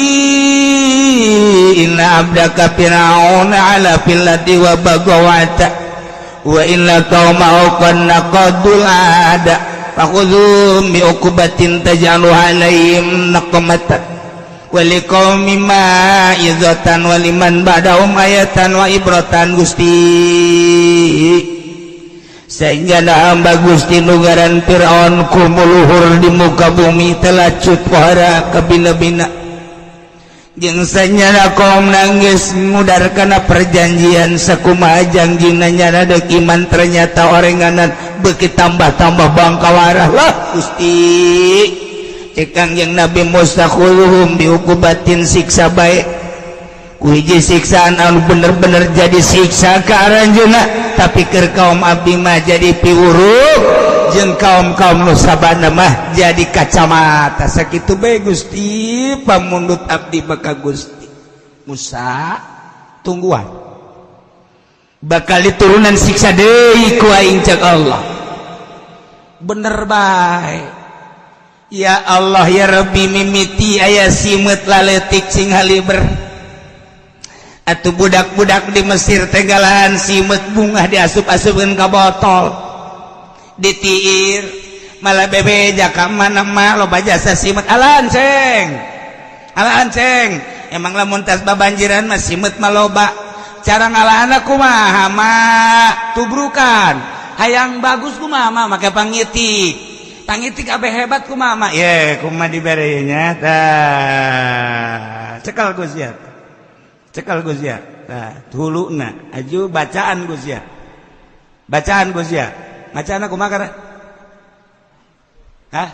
inna abdaka Fir'aun ala fil ardi wa bagawata wa inna qaumahu qad naqadul ada fakhudhu bi uqbatin taj'alu alaihim naqmatan wa liqaumi ma'izatan wa liman ba'dahum ayatan wa ibratan. Gusti. Sehingga hamba Gusti nu ngaran Fir'aun kumuluhur di muka bumi telacut pohara kabina-bina jeung sanyana kaum nangis ngudar kana perjanjian sakumaha janjina nyana deuk iman, ternyata orenganan beuki tambah-tambah bangkawarah lah. Gusti, cek Kangjeng Nabi Musa, khudzuhum biuqubatin, siksa bae ku hiji siksaan anu bener-bener jadi siksa ka aranjeunna, tapi keur kaum abdi mah jadi piwuruk jeung kaum-kaum nu sabana mah jadi kacamata. Sakitu bae Gusti pamundut abdi mah ka Gusti. Musa, tungguan, bakal diturunan siksa deui ku aing, cek Allah. Bener bae. Ya Allah ya Rabbi, mimiti aya simeut laletik sing haliber atau budak-budak di Mesir tegalan simeut bungah diasup-asupkeun ka botol ditiir malah bebeja ka mana mah loba jasa simeut. Alaan ceng, alaan ceng. Emang lamun tas babanjiran mah simeut mah loba. Cara ngalahan kumaha mah? Tubrukan. Hayang bagus kumaha mah? Make pangitik. Pangitik abe hebat kumaha mah ye? Kumaha diberenya? Tah, cekal Gus ya, cekal Gus ya. Tah, huluna aju bacaan Gus ya, bacaan Gus ya. Bacaan kumaha kana? Hah?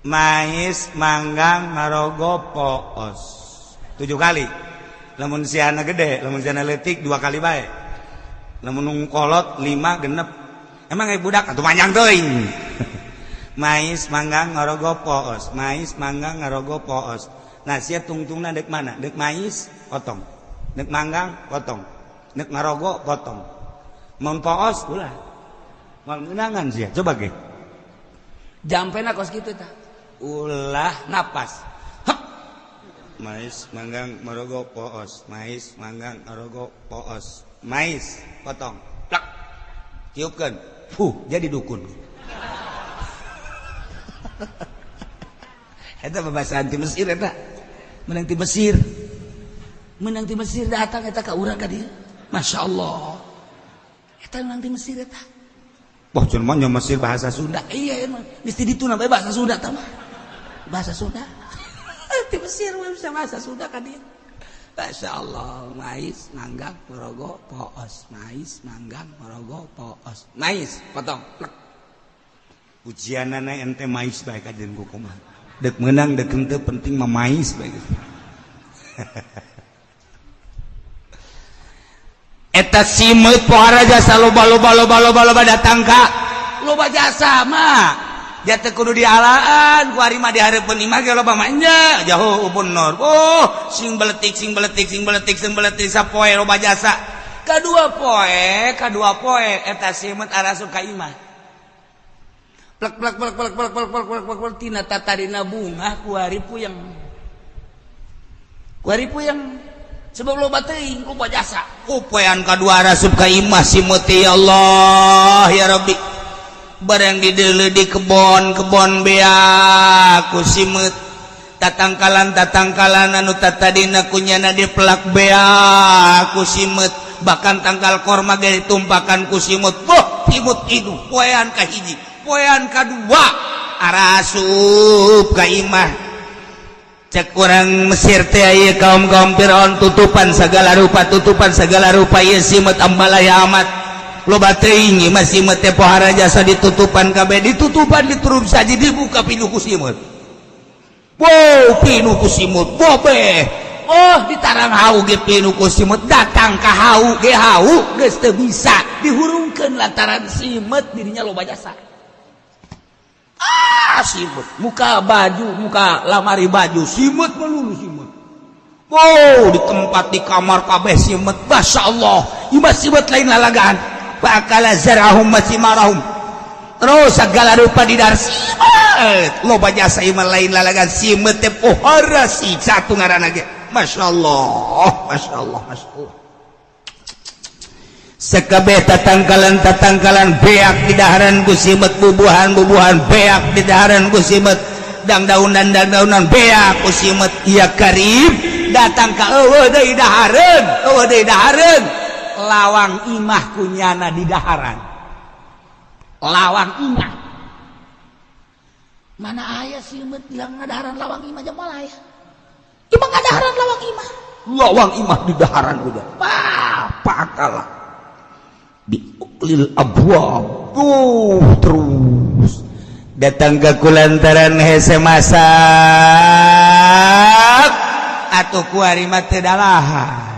Mais, manggang, marogo, poos, tujuh kali. Lamun siana gede, lamun siana letik dua kali bae. Lamun kolot lima genep. Emang kayak budak atau panjang teuing. Mais, manggang, ngarogo, poos, mais, manggang, ngarogo, poos. Nah, sia tungtungna dek mana? Dek mais potong, dek manggang potong, dek ngarogo potong, mun poos ulah. Moal meunangan sia. Coba ge Jampena kos kitu tah. Ulah napas. Hep. Mais, manggang, marogo, poos, mais, manggang, marogo, poos, mais potong, plak, tiupkan, fuh, jadi dukun. Eta babasaan ti Mesir, eta menang ti Mesir, Menang ti Mesir datang eta ka urang ka dieu. Masya Allah. Eta menang ti Mesir eta. Wah, cuman nya Mesir bahasa Sunda. Iya emang mesti dituna bae bahasa Sunda tah mah. Bahasa Sunda. Ti Mesir mah bisa bahasa Sunda ka dieu. Masya Allah, mais, manggang, merogo, poos, mais, manggang, merogo, poos, mais, potong, plek. Ujianana ente mais bae kajen ku kumaha. Dek menang dek henteu penting mah mais bae. Eta simeut pohara jasa loba loba loba loba loba datang ka Loba jasa mah. Dia teh kudu dialaan ku ari mah dihareupeun imah ge loba mah nya jauh bener. Oh, sing beletik, sing beletik, sing beletik, sing beletik, sapoe loba jasa. Kadua poe, kadua poe eta simeut arasup ka imah. Plek plek plek plek plek plek plek plek plek plek tina tatarina bunga kuari puyeng. Kuari puyeng. Sebab loba teuing, loba jasa. Upoean kadua arasup ka imah simeut, ya Allah ya Rabbi. Barang dideuleu di kebon-kebon beak ku simeut, tatangkalan tatangkalan anu tatadina kunyana dipelak beak ku simeut, bahkan tangkal korma ge ditumpakan ku simut. Boh, simut itu poean ka hiji, poean kadua arasup ka imah. Cek urang Mesir teh ieu kaum-kaum Firaun tutupan segala rupa, tutupan segala rupa ieu simeut ambalaya amat loba teuing. Mah simeut teh pohara jasa, ditutupan kabeh, ditutupan, diturun saja, dibuka pinuh ku simeut. Wow, pinuh ku simut bobeh. Oh, ditarang hau ge pinuh ku simut, datang ka hau ge hau geus teu bisa dihurungkeun lantaran simeut dirinya loba jasa. Ah, simut muka baju, muka lamari baju simut melulu simut. Wow, di tempat di kamar kabeh simeut. Masya Allah, ieu mah simeut lain lalagaan. Bakala zarahum masimarahum, terus segala rupa di dar simeut loba jasa. Ieu mah lain lalagaan, simeut teh pohara siksa satu ngaranna ge. Masya Allah, Masya Allah, Masya Allah. Sekabeh tatangkalan tatangkalan beak di daharan ku simeut, bubuhan bubuhan beak di daharan ku simeut, dangdaunan dangdaunan beak ku simeut. Ya karib, datang ka eueuh deui dahareun, eueuh deui dahareun. Lawang imah kunyana di daharan. Lawang imah. Mana aya simeut bilang ngadaharan lawang imah jam aya. Imah ngadaharan lawang imah. Lawang imah di daharan udah. Apa di uklil abwab. Tuh terus datang ke kulantaran hese masak atau kuari mah teu dalahan.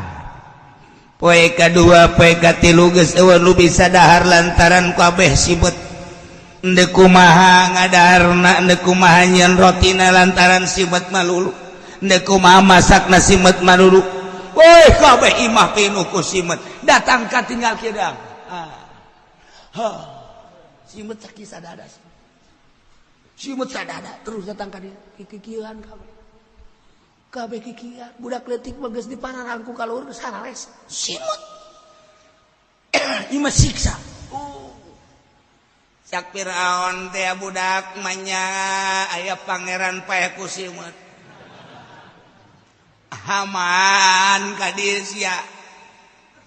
Poe kadua, poe katilu geus eueuh nu bisa dahar lantaran kabeh simeut. Endek kumaha ngadaharna, endek kumaha nyieun rotina lantaran simeut malulu. Endek kumaha masakna simeut malulu. Woi kabeh imah pinuh ku simeut. Datang ka tinggal kidang. Ah. Ha. Simeut sakisa dada. Simeut sadada terus datang ka dieu kikieuan kabeh. Kabeh kikieuan budak leutik mah geus dipararangku ka luhur geus harares. Simeut. Ieu mah siksa. Oh. Cak Firaun teh budak manya aya pangeran paeh ku simeut. Haman ka dieu sia.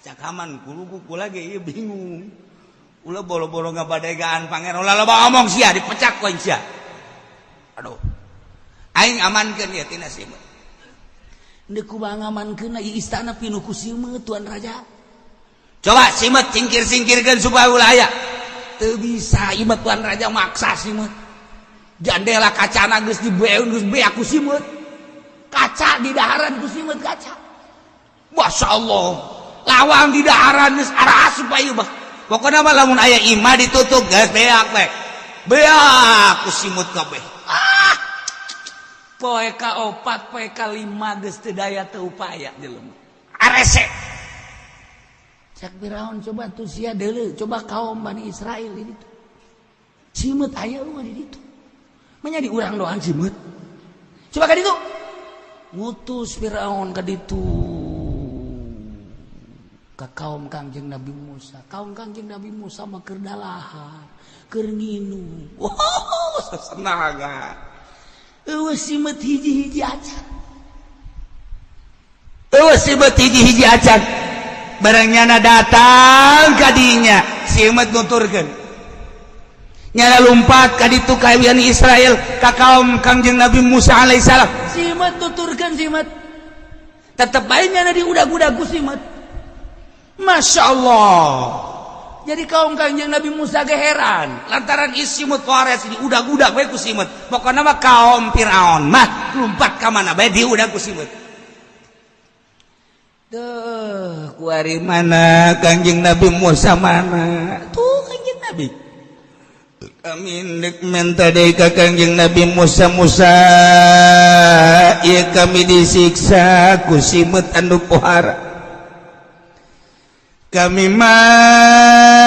Cak Haman kuluku kula ge ieu bingung. Ulah boro-boro ngabadegaan pangeran ulah loba omong sia dipecak ku aing sia. Aduh. Aing amankeun ieu tina simeut. Deuk kumaha ngamankeun ieu istana pinuh ku simeut tuan raja. Coba simeut singkir-singkirkeun supaya ulah aya. Teu bisa ieu mah tuan raja maksa simeut. Jandela kacana geus dibeun geus beak ku simeut. Kaca di daharan ku simeut kaca. Masya Allah. Lawang di daharan geus arasup ieu mah. Pokona mah lamun aya imah ditutup geus beak we. Beak ku simeut kabeh. Ah. Poe ka opat, poe ka lima geus teu daya teu upaya jelema. Arese. Cak Firaun coba tuh sia deuleu, coba kaum Bani Israel di ditu. Simeut aya mah di ditu. Manya di urang doang simeut. Coba ka ditu. Ngutus Firaun ka ditu. Ka kaum Kangjeng Nabi Musa. Kaum Kangjeng Nabi Musa mah keur dalahar, keur nginum. Wow, sesenaga. Eueuh simeut hiji-hiji acan. Eueuh simeut hiji-hiji acan. Barang nyana datang ka dinya, simeut nuturkeun. Nyana lumpat ka ditu ka Bani Israel ka kaum Kangjeng Nabi Musa alaihissalam. Simeut tuturkeun simeut. Tetep bae nyana diudag-udag ku simeut. Masya Allah. Jadi kaum Kangjeng Nabi Musa ge heran lantaran isi mutwares diudag-udag bae ku simeut. Pokona mah kaum Firaun mah lumpat ka mana bae diudag ku simeut. Duh, kuari mana Kangjeng Nabi Musa mana? Tuh Kangjeng Nabi. Kami ndek menta deui ka Kangjeng Nabi Musa, Musa, ieu kami disiksa ku simeut anu pohara. Kami mah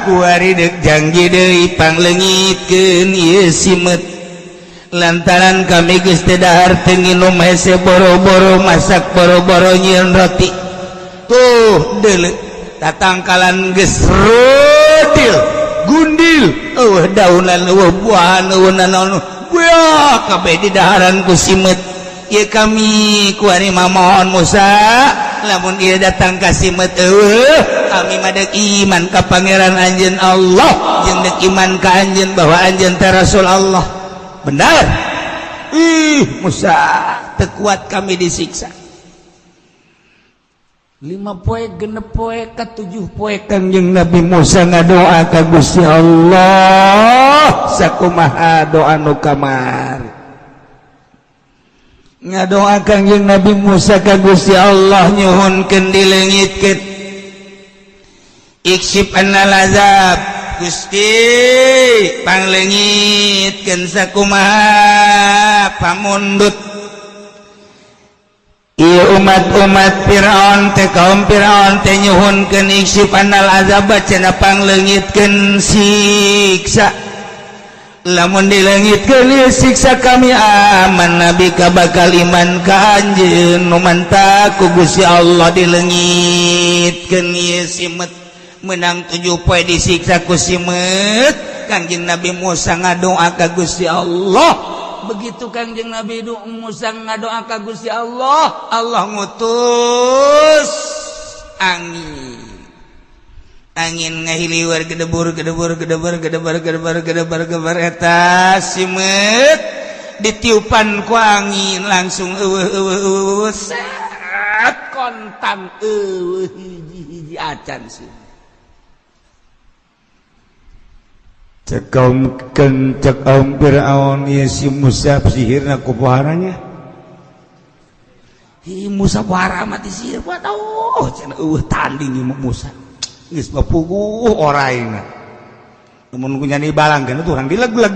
kuari dek janji deui pangleungitkeun ieu simeut. Lantaran kami geus teu dahar teu nginum hese boro-boro masak boro-boro nyieun roti. Tuh deuleu tatangkalan geus rodil gundil eueuh daunan eueuh buahan eueuh nanaon buah kabeh di daharan ku simeut. Ieu kami kuari mah mohon Musa lamun ieu datang ka simeut eueuh kami mah deuk iman ka pangeran anjeun Allah jeung deuk iman ka anjeun bahwa anjeun teh Rasul Allah. Benar. Ih Musa teu kuat kami disiksa. 5 poe 6 poe ka 7 poe Kangjeng Nabi Musa ngadoa ka Gusti Allah sakumaha doa nu kamari. Ngadoa Kangjeng Nabi Musa ka Gusti Allah nyuhunkeun dileungitkeun. Iksif annal azab Gusti pangleungitkeun sakumaha pamundut. Ieu umat-umat Firaun teh kaum Firaun teh nyuhunkeun iksif annal azab cenah pangleungitkeun siksa. Lamun dileungitkeun ieu siksa kami aman nabi ka bakal iman ka anjeun nu mantap ku Gusti Allah dileungitkeun ieu simeut menang 7 poe disiksa ku simeut. Kangjeng Nabi Musa ngadoa ka Gusti Allah. Begitu Kangjeng Nabi Musa ngadoa ka Gusti Allah, Allah ngutus Angin angin ngahiliwar gedebur gedebur gedebur gedebur gedebur gedebur gedebur eta simeut ditiupan ku angin langsung eueuh eueuh eueuh set kontan eueuh hiji-hiji acan sih. Cek kaum cek kaum Fir'aun ieu si Musa sihirna ku poharanya. Hi Musa pohara mati sihir buat oh cenah eueuh tanding ieu Musa. Geus bapuguh oraina. Mun ku nyani balangkeun tuh urang dileg-leg.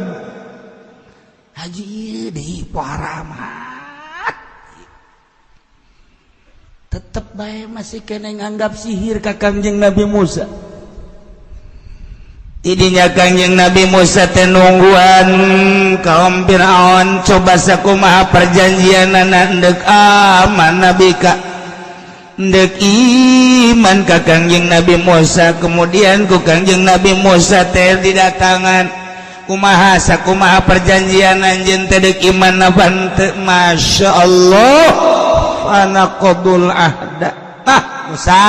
Haji ieu deui pohara amat. Tetep bae masih kene nganggap sihir ka Kangjeng Nabi Musa. Tidinya Kangjeng Nabi Musa teh nungguan kaum Fir'aun coba sakumaha perjanjianana endek aman Nabi ka endek iman ka Kangjeng Nabi Musa. Kemudian ku Kangjeng Nabi Musa teh didatangan kumaha sakumaha perjanjian anjeun teh deuk iman apa teu. Masya Allah fanaqadul ahda. Ah Musa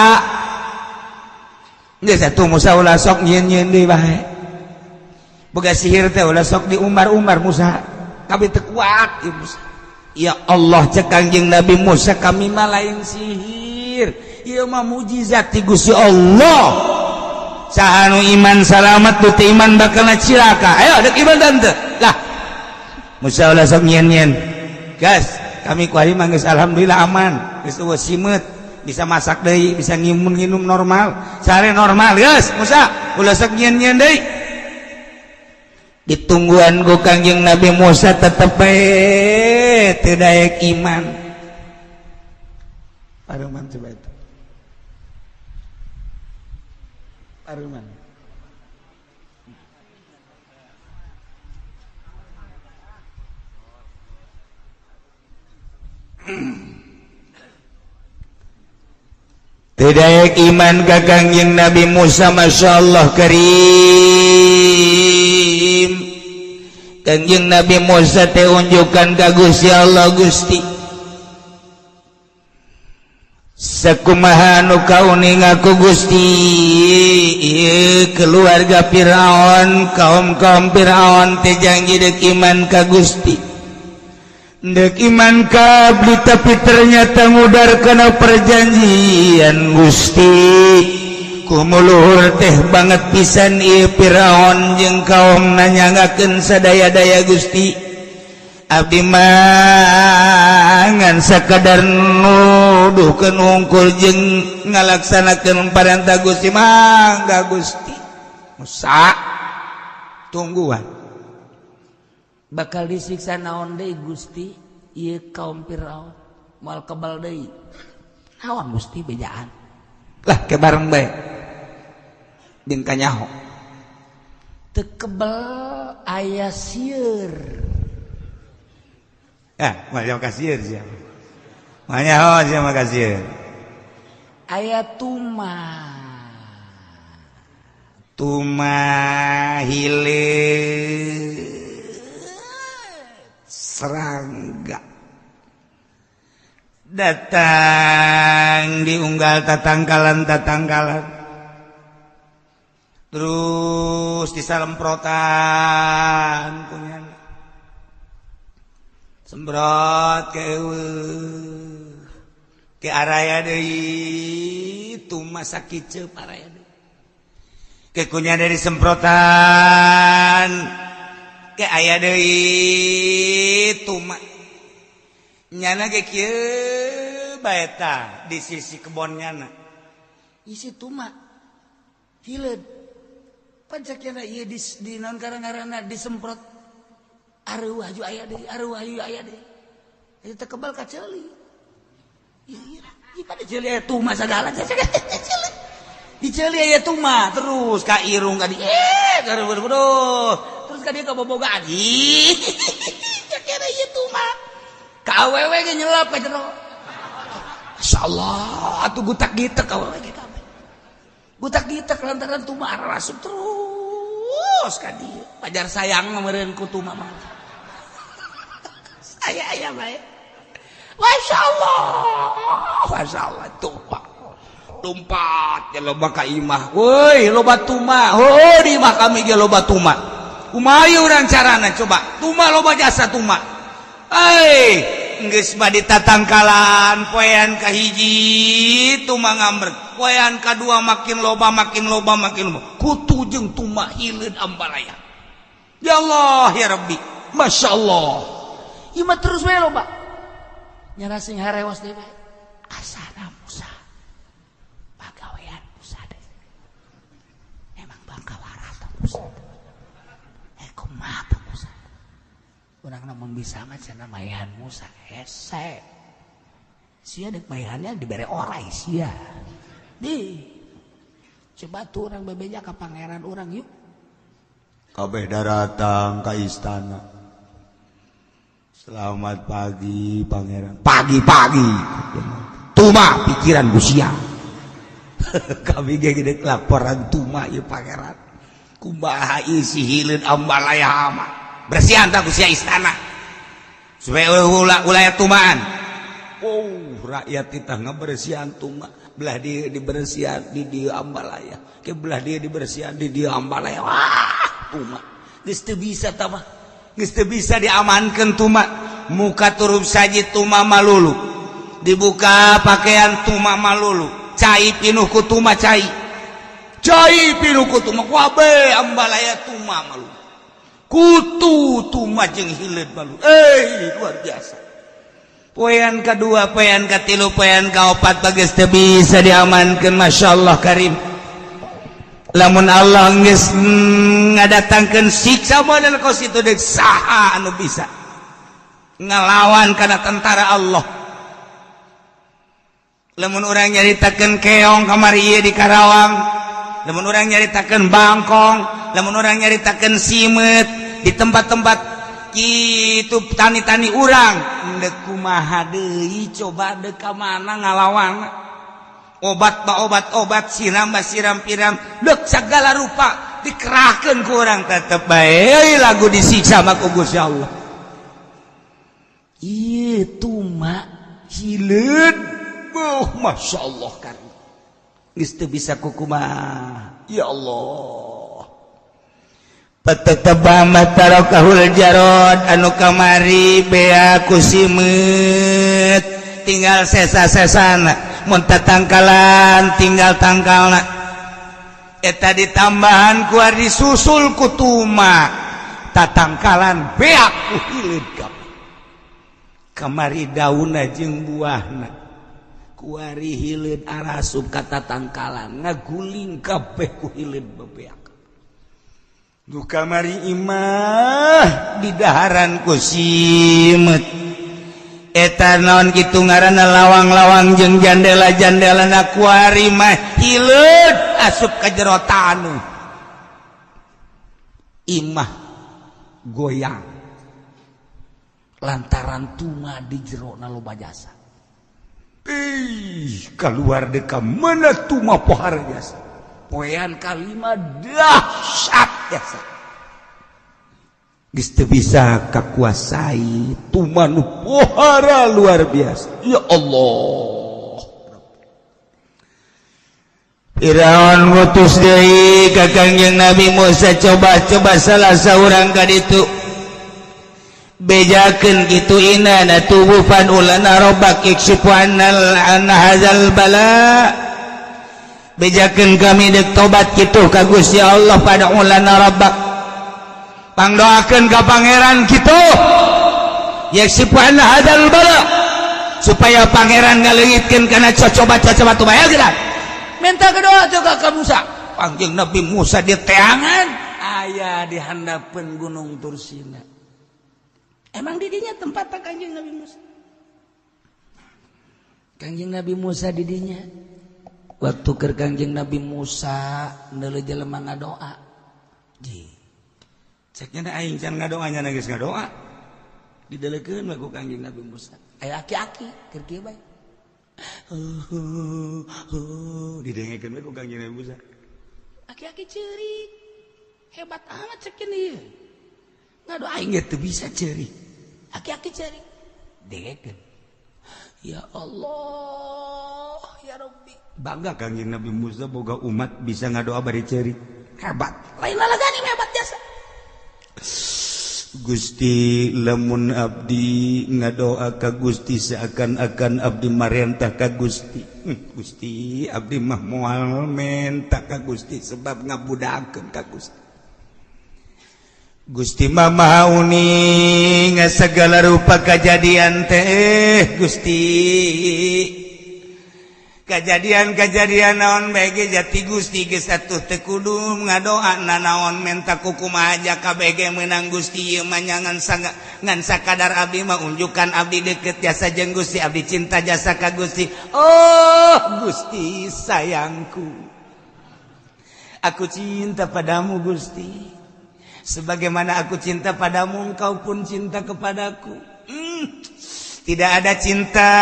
geus atuh Musa ulah sok nyieun-nyieun deui bae. Boga sihir teh ulah sok diumbar-umbar Musa. Kami teu kuat ieu Musa. Ya Allah cek Kangjeng Nabi Musa kami mah lain sihir. Ieu mah mujizat ti Gusti Allah. Saha nu iman salamat nu teu iman bakal cilaka. Ayo deuk iman teu? Lah Musa ulah sok nyieun-nyieun. Gas, kami ku ari mah geus alhamdulillah aman. Geus eueuh simeut. Bisa masak deui, bisa nginum normal, sare normal, geus Musa, ulah sok nyieun-nyieun deui. Ditungguan ku Kangjeng Nabi Musa tetep bae teu daek iman. Paruman coba itu. Paruman. Tidak iman ka Kangjeng Nabi Musa. Masya Allah karim. Kangjeng Nabi Musa teh unjukan ka Gusti Allah. Gusti sakumaha nu kauninga ku Gusti ieu keluarga Firaun kaum-kaum Firaun teh janji deuk iman ka Gusti. Ndek iman kabli tapi ternyata ngudar kana perjanjian Gusti. Kumuluhur teh banget pisan ieu Firaun jeung kaum nanyangakeun sadaya-daya Gusti. Abdi mah ngan sakadar nuduhkeun hungkul jeung ngalaksanakeun parentah Gusti mangga Gusti. Musa tungguan bakal disiksa naon deui Gusti ieu kaum Firaun moal kebal deui naon Gusti bejaan lah ke bareng bae jeung kanyaho teu kebal aya sieur ah moal ka sieur sia moal nyaho sia mah ka sieur aya tuma tuma hileut serangga datang diunggal tatangkalan tatangkalan terus disalemprotan punya semprot ke araya deui tumas sakiceup araya deui kekunya dari semprotan ke aya deui tuma nyana ge kieu bae tah di sisi kebon nyana isi tuma hileud pancakna ieu di naon karang-karangna disemprot areuh aju aya deui areuh aju aya deui eta kebal ka ceuli ieu ieu pada ceuli aya tuma sagala di ceuli aya tuma terus ka irung ka di terus ka dia kabobogaan ih kira ieu tuma ka awewe ge nyelap ka jero masyaallah atuh gutak gitek awewe ge kabeh gutak gitek lantaran tuma arasup terus ka dieu pajar sayang meureun ku tuma mah saya aya bae masyaallah masyaallah tuma Lompat ya loba ka imah. Woi, loba tuma. Oh, di imah kami ge loba tuma. Kumaha urang carana coba? Tuma loba jasa tuma. Euy, geus mah ditatangkalan poean kahiji tuma ngamrek. Poean kadua makin loba makin loba makin loba. Kutu jeung tuma hileud ambalaya. Ya Allah ya Rabbi. Masya Allah. Ieu mah terus bae loba. Nyana sing harewas deui bae. Asana Musa. Pagawean Musa deh. Emang bangka waras Musa. Kumaha Musa. Urang namun bisa mah cenah mayan Musa hese. Sia deuk mayannya dibere orai sia. Di. Coba tuh urang bebeja ka pangeran urang yuk. Kabeh daratang ka istana. Selamat pagi pangeran. Pagi-pagi. Tuma pikiran ku sia. Kami ge gede laporan tuma ieu pangeran. Kumaha isi hileud ambalaya mah. Bersihan tah ku sia istana. Supaya ulah ulah tumaan. Oh, rakyat kita ngabersihan tuma. Belah dia dibersihan di dieu ambalaya. Ke belah dia dibersihan di dieu ambalaya. Wah, tuma. Geus teu bisa tah mah. Geus teu bisa diamankeun tuma. Muka turub saji tuma malulu. Dibuka pakaian tuma malulu. Cai pinuh ku tuma cai. Cai pinuh ku tuma wabe ambalaya tuma malu. Kutu tuma jeung hileud malu. Luar biasa. Poean kadua, poean katilu, poean kaopat bagus teu bisa diamankeun masyaallah karim. Lamun Allah geus ngadatangkeun siksa model kos itu deuk saha anu bisa ngalawan kana tentara Allah. Lamun urang nyaritakeun keong kamari ieu di Karawang, lamun urang nyaritakeun bangkong, lamun urang nyaritakeun simeut di tempat-tempat kitu tani-tani urang, deuk kumaha deui coba deuk ka mana ngalawan. Obat ba obat-obat, siram ba siram piram, deuk segala rupa dikerahkeun ku urang tetep bae lagu disiksa mah ku Gusti Allah. Ieu tuma hileud. Oh, Masya Allah kan. Geus teu bisa kukumaha. Ya Allah. Patetebah tarakahul jarod anu kamari bea ku simeut tinggal sesa-sesana mun tatangkalan tinggal tangkalna eta ditambahan ku disusul ku tuma tatangkalan beak ku hileud kamari daunna jeung buahna kuari hileud arasup ka tatangkalan ngaguling kabeh ku hileud bebeak. Nu kamari imah di daharan ku simeut eta naon kitu ngaranna lawang-lawang jeung jandela-jandelana kuari mah hileud asup ka jero taneuh. Imah goyang lantaran tuma di jerona loba jasa. Ih, keluar deka mana tuma pohara jasa. Poean kalima dahsyat jasa. Geus teu bisa kakuasai tuma nu pohara luar biasa. Ya Allah. Firaun ngutus deui ka Kangjeng Nabi Musa, coba-coba salah saurang ka ditu. Bejakeun kitu inna natubu fan ulana rabbak ikshifu annal an hadzal bala. Bejakeun kami deuk tobat kitu ka Gusti Allah pada ulana rabbak. Pangdoakeun ka pangeran kitu. Yakshifu anna hadzal bala. Supaya pangeran ngaleungitkeun kana cocoba-cocoba tubaya geura. Minta doa juga ke Musa. Panggil Nabi Musa di teangan aya di handapeun Gunung Tursina. Emang didinya tempat Kangjeng Nabi Musa. Kangjeng Nabi Musa didinya. Waktu keur Kangjeng Nabi Musa neuleuh jelema ngadoa. Ji. Ceknya aing can ngadoa nya geus ngadoa. Didelekeun we ku Kangjeng Nabi Musa. Aya aki-aki keur kieu bae. Didengekeun we ku Kangjeng Nabi Musa. Aki-aki ceurik. Hebat amat cekin ieu. Ngadoa aing ge teu bisa ceurik. Aki-aki ceurik. Dengekeun. Ya Allah, ya ya Rabbi. Bangga Kangjeng Nabi Musa boga umat bisa ngadoa bari ceurik. Hebat. Lain lalagani hebat jasa. Gusti lamun abdi ngadoa ka Gusti seakan-akan abdi marentah ka Gusti. Gusti abdi mah moal menta ka Gusti sebab ngabudakeun ka Gusti. Gusti mah maha uning segala rupa kajadian teh Gusti. Kajadian-kajadian naon bae ge jati Gusti geus atuh teu kudu ngadoa nanaon menta kukumaha aja kabeh ge meunang Gusti ieu mah ngan sakadar abdi mah unjukan abdi deukeut jasa jeung Gusti, abdi cinta jasa ka Gusti. Oh Gusti sayangku, aku cinta padamu Gusti, sebagaimana aku cinta padamu engkau pun cinta kepadaku. Tidak ada cinta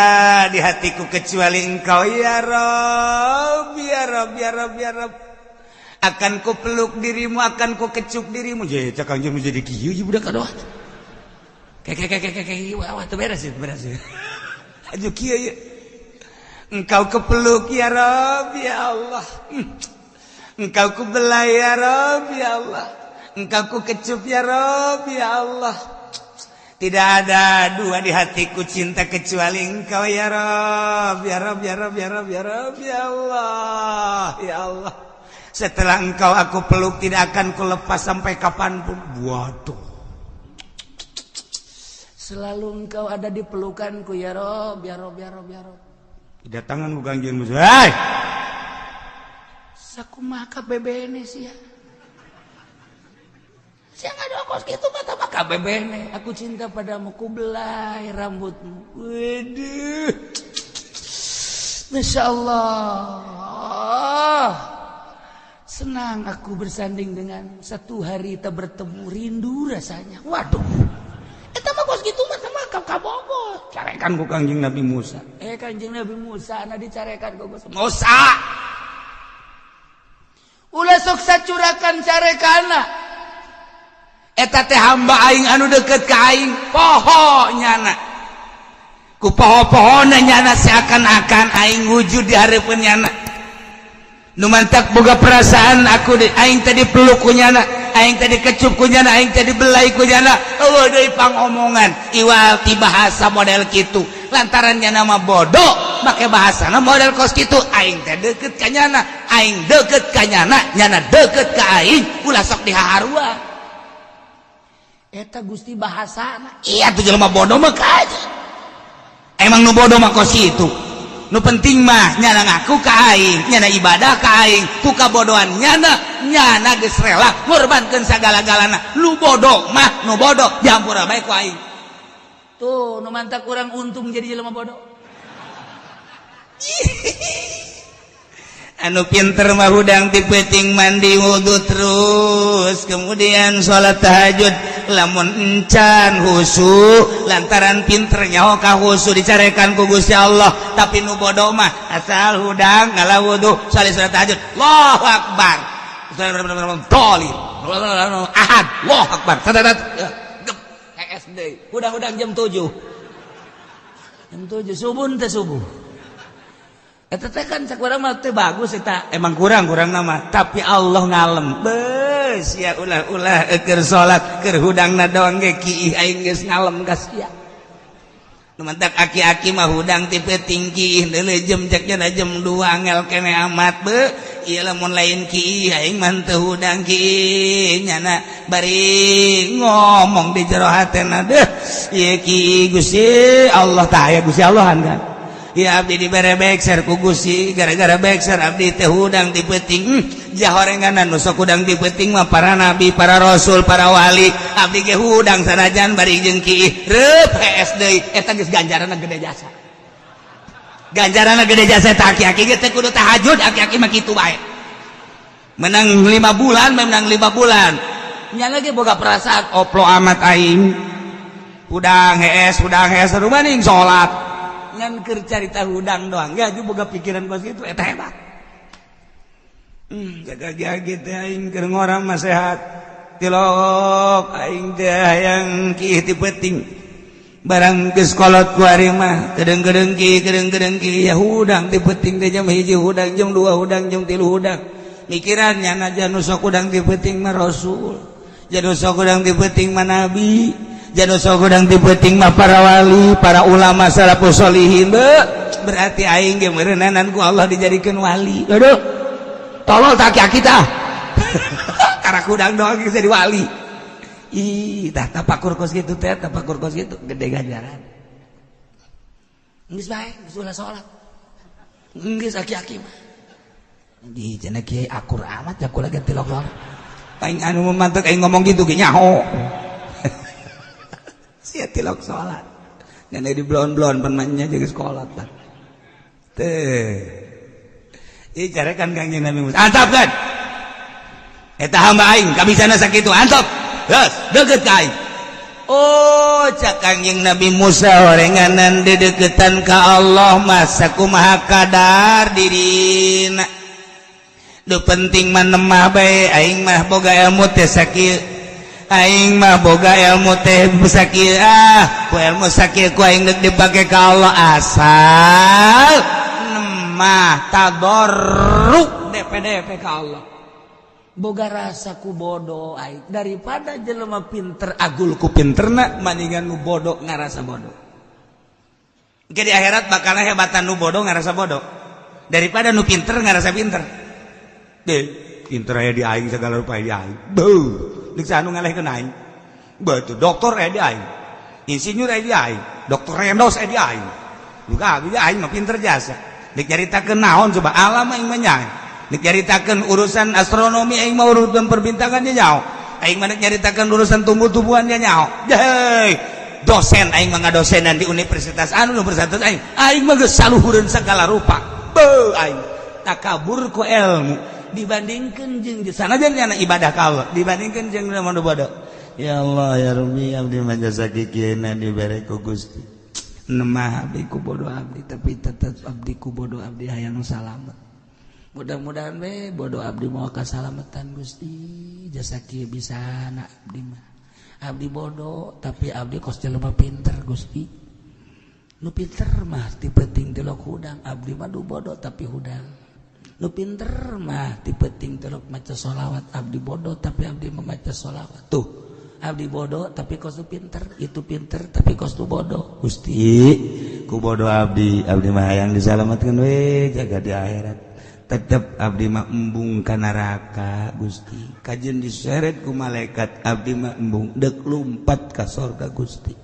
di hatiku kecuali engkau ya Rob, ya Rob, ya Rob, ya Rob. Akan ku peluk dirimu, akan ku kecup dirimu. Jadi cak Kangjeng jadi kieu ieu budak aduh. Kayak wah teu beres ya, beres ya. Aju kieu ieu. Engkau kepeluk ya Rob, ya Allah. Engkau ku belai ya Rob, ya Allah. Engkau ku kecup ya Rob, ya Allah. Tidak ada dua di hatiku cinta kecuali engkau ya Rob, ya Rob, ya Rob, ya Rob, ya Rob, ya Allah, ya Allah. Setelah engkau aku peluk tidak akan ku lepas sampai kapanpun. Waduh. Selalu engkau ada di pelukanku ya Rob, ya Rob, ya Rob, ya Rob. Kedatangan ku Kangjeng Musa. Hei. Sakumaha KBBN sih ya. Saya nggak ada kos gitu kata mah KBBN. Aku cinta padamu, ku belai rambutmu. Waduh. Masya Allah. Senang aku bersanding dengan satu hari tak bertemu, rindu rasanya. Waduh. Eta mah kos gitu mah sama kabogo. Carekan ku Kangjeng Nabi Musa. Kanjeng Nabi Musa na dicarekan ku Musa. Ulah sok sacurakan carekana. Eta teh hamba aing anu deket ka aing, poho nyana. Ku poho-pohona nyana seakan-akan aing wujud di hareupeun nyana. Nu mantak boga perasaan aku di, aing tadi peluk ku nyana, aing tadi kecup ku nyana, aing tadi belai ku nyana. Eueuh deui pangomongan iwal ti bahasa model kitu. Lantaran nyana mah bodoh, make bahasana model kos kitu. Aing teh deket ka nyana, aing deket ka nyana, nyana deket ka aing, ulah sok dihaharua. Eta Gusti bahasana. Iya tuh jelema bodoh mah kaja. Emang nu bodoh mah kos kitu. Nu penting mah nyana ngaku ka aing, nyana ibadah ka aing, ku kabodohan nyana, nyana geus rela ngorbankeun sagala-galana. Nu bodoh mah nu bodoh dihampura bae ku aing. Tuh nu mantak kurang untung jadi jelema bodoh. Anu pinter mah hudang ti peuting mandi wudu terus kemudian salat tahajud lamun encan husu lantaran pinter nyaho ka husu dicarekan ku Gusti Allah. Tapi nu bodoh mah asal hudang ngala wudu salat tahajud Allahu akbar dolin ahad Allahu akbar SD hudang-hudang jam 7 jam 7 subuh teh subuh. Eta teh kan cak urang mah teh bagus eta emang kurang nama tapi Allah ngalem beus ya ulah-ulah keur salat keur hudangna doang ge kiih aing geus ngalem ka sia. Nu mantak aki-aki mah hudang ti peuting kiih deuleu jem cek nya jam 2 angel kene amat be ieu lamun lain kiih aing mah teu hudang kiih nyana bari ngomong di jero hatena deuh ieu kiih Gusti Allah tah aya Gusti Allahan kan. Ya abdi dibere bekser ku Gusti gara-gara bekser abdi teh hudang ti peuting jahorenganan nu sok hudang ti peuting mah para nabi, para rasul, para wali. Abdi ge hudang sanajan bari jeung kiih reup hees deui eta geus ganjaranna gede jasa. Ganjaranna gede jasa eta aki-aki ge teh kudu tahajud, aki-aki mah kitu bae. Menang 5 bulan, menang 5 bulan. Nya lagi boga perasaan oplo amat aing. Hudang hees rumaning salat. Ngan keur carita hudang doang ya boga pikiran kos kitu eta hebat. Jaga gitu aing keur ngorang mah sehat. Tilok aing teh hayang kiih ti peuting. Barang geus kolot ku ari mah kedeng-kedengki ya hudang ti peuting teh jam 1 hudang, jam 2 hudang, jam 3 hudang. Mikirannya najan nu sok hudang ti peuting mah rasul, jan nu sok hudang ti peuting mah nabi, jan nu sok hudang ti peuting mah para wali, para ulama salafus sholihin. Berarti aing ge meureunanan ku Allah dijadikeun wali. Aduh. Tolol tak aki tah. Karena hudang doang geus jadi wali. Ih, tah tapakur kos kitu teh, tapakur kos kitu gede ganjaran. Geus bae, geus ulah salat. Geus aki-aki mah. Di cenah kiai akur amat ya kula ganti lok. Aing anu mantek aing ngomong gitu ge nyaho. Sia tilok salat. Ngan di blon-blon pan mah jeung sekolah tah. Teh. Ih carekan Kangjeng Nabi Musa. Antap kan? Eta hamba aing kabisana sakitu antap. Geus, deukeut ka aing. Oh, cak Kangjeng Nabi Musa horenganan dedeketan ka Allah mah sakumaha kadar dirina. Du penting mah nemah bae aing mah boga ilmu teh sakieu. Aing mah boga ilmu teh sakieu ah, ku ilmu sakieu ku aing deuk dipake ka Allah asal nemah tadarruk DPDP ka Allah. Boga rasa ku bodoh aing daripada jelema pinter agul ku pinterna maningan nu bodoh ngarasa bodoh. Engke di akhirat bakal hebatan nu bodoh ngarasa bodoh daripada nu pinter ngarasa pinter. Deh, pinter aya di aing segala rupa di aing. Beuh, deuk saha nu ngalehkeun aing. Beuh, tuh dokter aya di aing. Insinyur aya di aing, dokter Rendos aya di aing. Juga abdi aing mah pinter jasa. Deuk nyaritakeun naon coba alam aing mah nyaho. Deuk nyaritakeun urusan astronomi aing mah urusan perbintangan nya nyaho. Aing mah deuk nyaritakeun urusan tumbuh-tumbuhan nya nyaho. Hei, dosen aing mah ngadosenan di universitas anu universitas aing. Aing mah geus saluhureun segala rupa. Beuh aing takabur ku ilmu dibandingkeun jeung sanajan nyana ibadah ka Allah dibandingkeun jeung nu bodoh. Ya Allah ya Rabbi abdi mah jasa kikieuna dibere ku Gusti. Nemah abdi ku bodoh abdi tapi tetep abdi ku bodoh abdi hayang salamet. Mudah-mudahan we bodoh abdi moal kasalametan Gusti jasa kieu bisana abdi mah. Abdi bodoh tapi abdi kos jelema pinter Gusti. Nu pinter mah ti peuting tilok hudang abdi mah du bodoh tapi hudang. Nu pinter mah ti peuting tilok maca sholawat abdi bodoh tapi abdi memaca sholawat. Tuh abdi bodoh tapi kos nu pinter, itu pinter tapi kos nu bodoh. Gusti ku bodoh abdi, abdi mah hayang disalametkeun we jaga di akhirat. Tetep abdi mah embung ka neraka Gusti. Kajeun diseret ku malaikat abdi mah embung deuk lumpat ka sorga Gusti.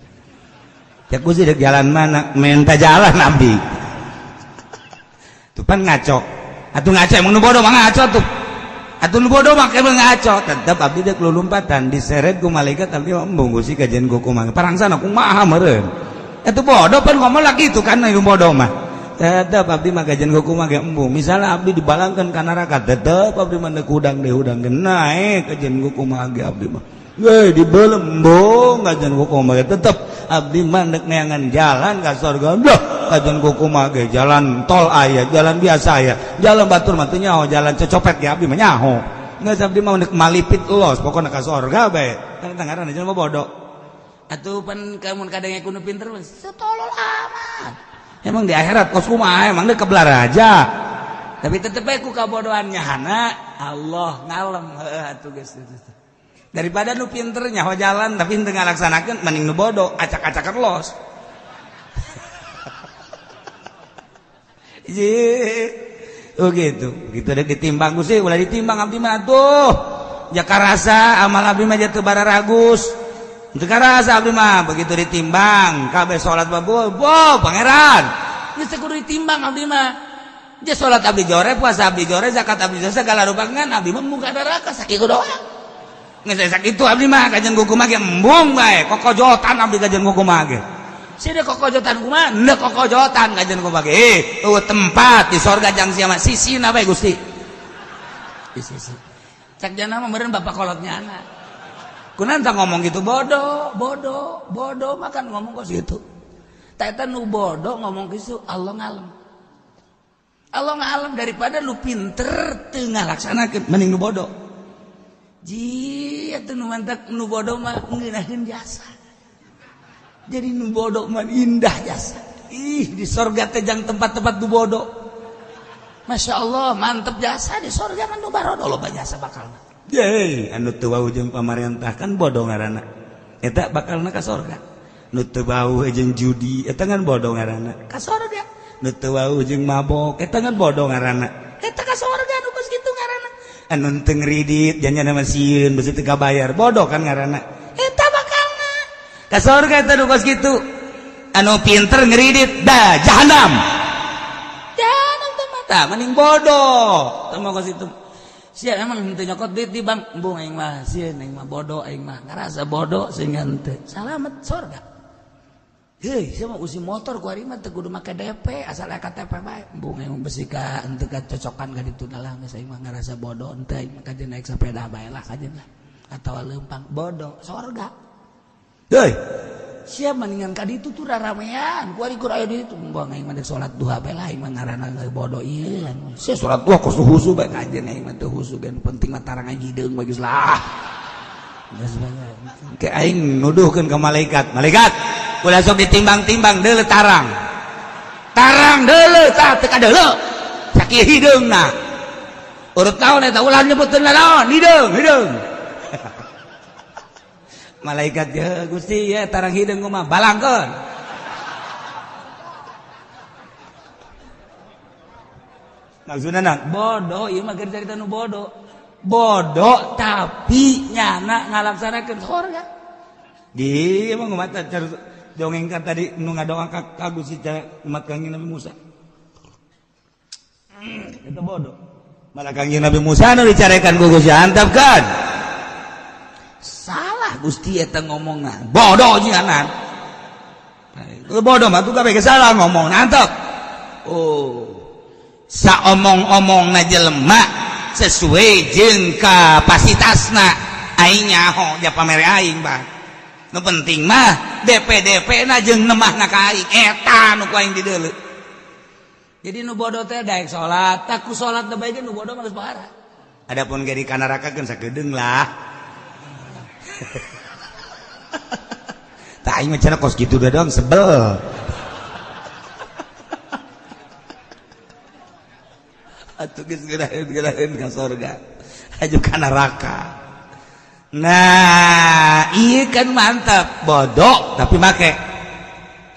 Cek Gusti deuk jalan mana? Menta jalan abdi. Tuh pan ngaco. Atuh ngaco emang nu bodoh mah ngaco tuh. Atuh nu bodoh mah emang ngaco. Tetep abdi deuk lulumpatan diseret ku malaikat abdi mah embung Gusti kajeun ku kumaha. Parangsana kumaha meureun. Atuh bodoh pan ngomong lagi itu kan nu bodoh mah. Tetep abdi mah kajeun ku kumaha ge embung. Misalnya abdi dibalangkeun ka neraka tetep abdi mah deuk hudang deui hudang ge naek kajeun ku kumaha ge abdi mah. Weh dibelem embung kajeun ku kumaha ge tetep abdi mah deuk neangan jalan ka surga. Duh kajeun ku kumaha ge jalan tol aya, jalan biasa aya, jalan batur mah teu nyaho, jalan cecopet ge abdi mah nyaho. Geus abdi mah deuk malipit los pokona ka surga bae. Kan ngaranna jelema bodoh. Atuh pan kamun kadenge ku nu pinter mah setolol amat. Emang di akhirat kos kumaha emang deuk kebelar aja. Tapi tetep bae ku kabodohan nyahana Allah ngalem heuh atuh geus. Daripada nu pinter nyaho jalan tapi teu ngalaksanakeun mending nu bodoh acak-acakan los. Oh gitu. Gitu dek ditimbang Gusti, ulah ditimbang abdi mah atuh. Jaka rasa amal abdi mah jatuh bararagus. Teu karasa abdi mah begitu ditimbang kabeh salat babu, bo pangeran. Geus teu kudu ditimbang abdi mah. Dia salat abdi jore, puasa abdi jore, zakat abdi jore, segala rupa ngan abdi mah muka neraka sakitu doang. Geus sakitu abdi mah kajeun kumaha ge embung bae, kokojotan abdi kajeun kumaha ge. Sini kokojotan kumaha? Ndek kokojotan kajeun kumaha ge. Eueuh tempat di sorga jang sia mah sisina bae Gusti. Di sisi. Cak jana mah meureun bapak kolotnya anak. Kunaon tah ngomong gitu bodoh, bodoh, bodoh makan ngomong kos gitu. Tah eta nu bodoh ngomong kitu Allah ngalem. Allah ngalem daripada lu pinter teu ngalaksanakeun mending nu bodoh. Ji atuh nu mantak nu bodoh mah ngeunaheun jasa. Jadi nu bodoh mah indah jasa. Ih, di sorga teh jang tempat-tempat nu bodoh. Masya Allah, mantep jasa di sorga mah nu barodo loba jasa bakalna. Ye, anu teu wau jeung pamarentah kan bodoh ngaranna. Eta bakalna ka sorga. Nu teu wau jeung judi eta kan bodoh ngaranna. Ka sorga. Nu teu wau jeung mabok eta kan bodoh ngaranna. Eta ka sorga nu kos kitu ngaranna. Anu teu ngridit janjana mah sieun beusi teu kabayar bodoh kan ngaranna. Eta bakalna ka sorga eta nu kos kitu. Anu pinter ngridit da jahanam. Jahanam teh mah tah mending bodoh. Teu mah kos kitu. Sia emang henteu nyokot duit di bank, embung aing mah sieun aing mah bodoh aing mah ngarasa bodoh sehingga henteu. Salamet sorga. Heuy, sia mah usi motor ku ari mah teu kudu make DP asal aya KTP bae. Embung aing mah besi ka henteu kacocokan ka ditu lah geus aing mah ngarasa bodoh henteu aing mah kajeun naik sepeda bae lah kajeun lah atawa leumpang bodoh sorga. Heuy, sia mendingan ka ditu tuh raramean ku ari kur aya di ditu embung aing mah deuk salat duha bae lah aing mah ngaranna bodoh ieu. Sia salat duha kos husu bae kajeun aing mah teu husu gen penting mah tarang aing hideung bae geus lah. Geus bae. Ke aing nuduhkeun ka malaikat, malaikat ulah sok ditimbang-timbang deuleu tarang. Tarang deuleu tah teu kadeuleu. Sakieu hideungna. Urut naon eta ulah nyebutkeun naon, hideung, hideung. Malaikat ya Gusti ya tarang hideung kumaha balangkeun. Maksudna na bodoh ieu mah keur carita nu bodoh. Bodoh tapi nyana ngalaksanakeun sorga. Di emang mata dongeng kan tadi nu ngadoa ka Gusti umat Kangjeng Nabi Musa. Eta bodoh. Malah Kangjeng Nabi Musa nu dicarekan ku Gusti antap kan. Salah Gusti eta ngomongna. Bodoh jianan. Bodoh mah tuh kabeh salah ngomong antap. Oh. Saomong-omongna jelema sesuai jeung kapasitasna aing nyaho ja pamere aing bah. Nu penting mah DP-DP na jeung nemahna ka aing eta nu ku aing dideuleu. Jadi nu bodoh teh daek salat, tak ku salat teh bae nu bodoh mah geus parah. Adapun ge di kanaraka keun sakedeung lah. Tah aing mah cenah kos kitu doang sebel. Atuh geus geuraheun ka sorga. Aju ka neraka. Nah, iya kan mantap, bodoh tapi make.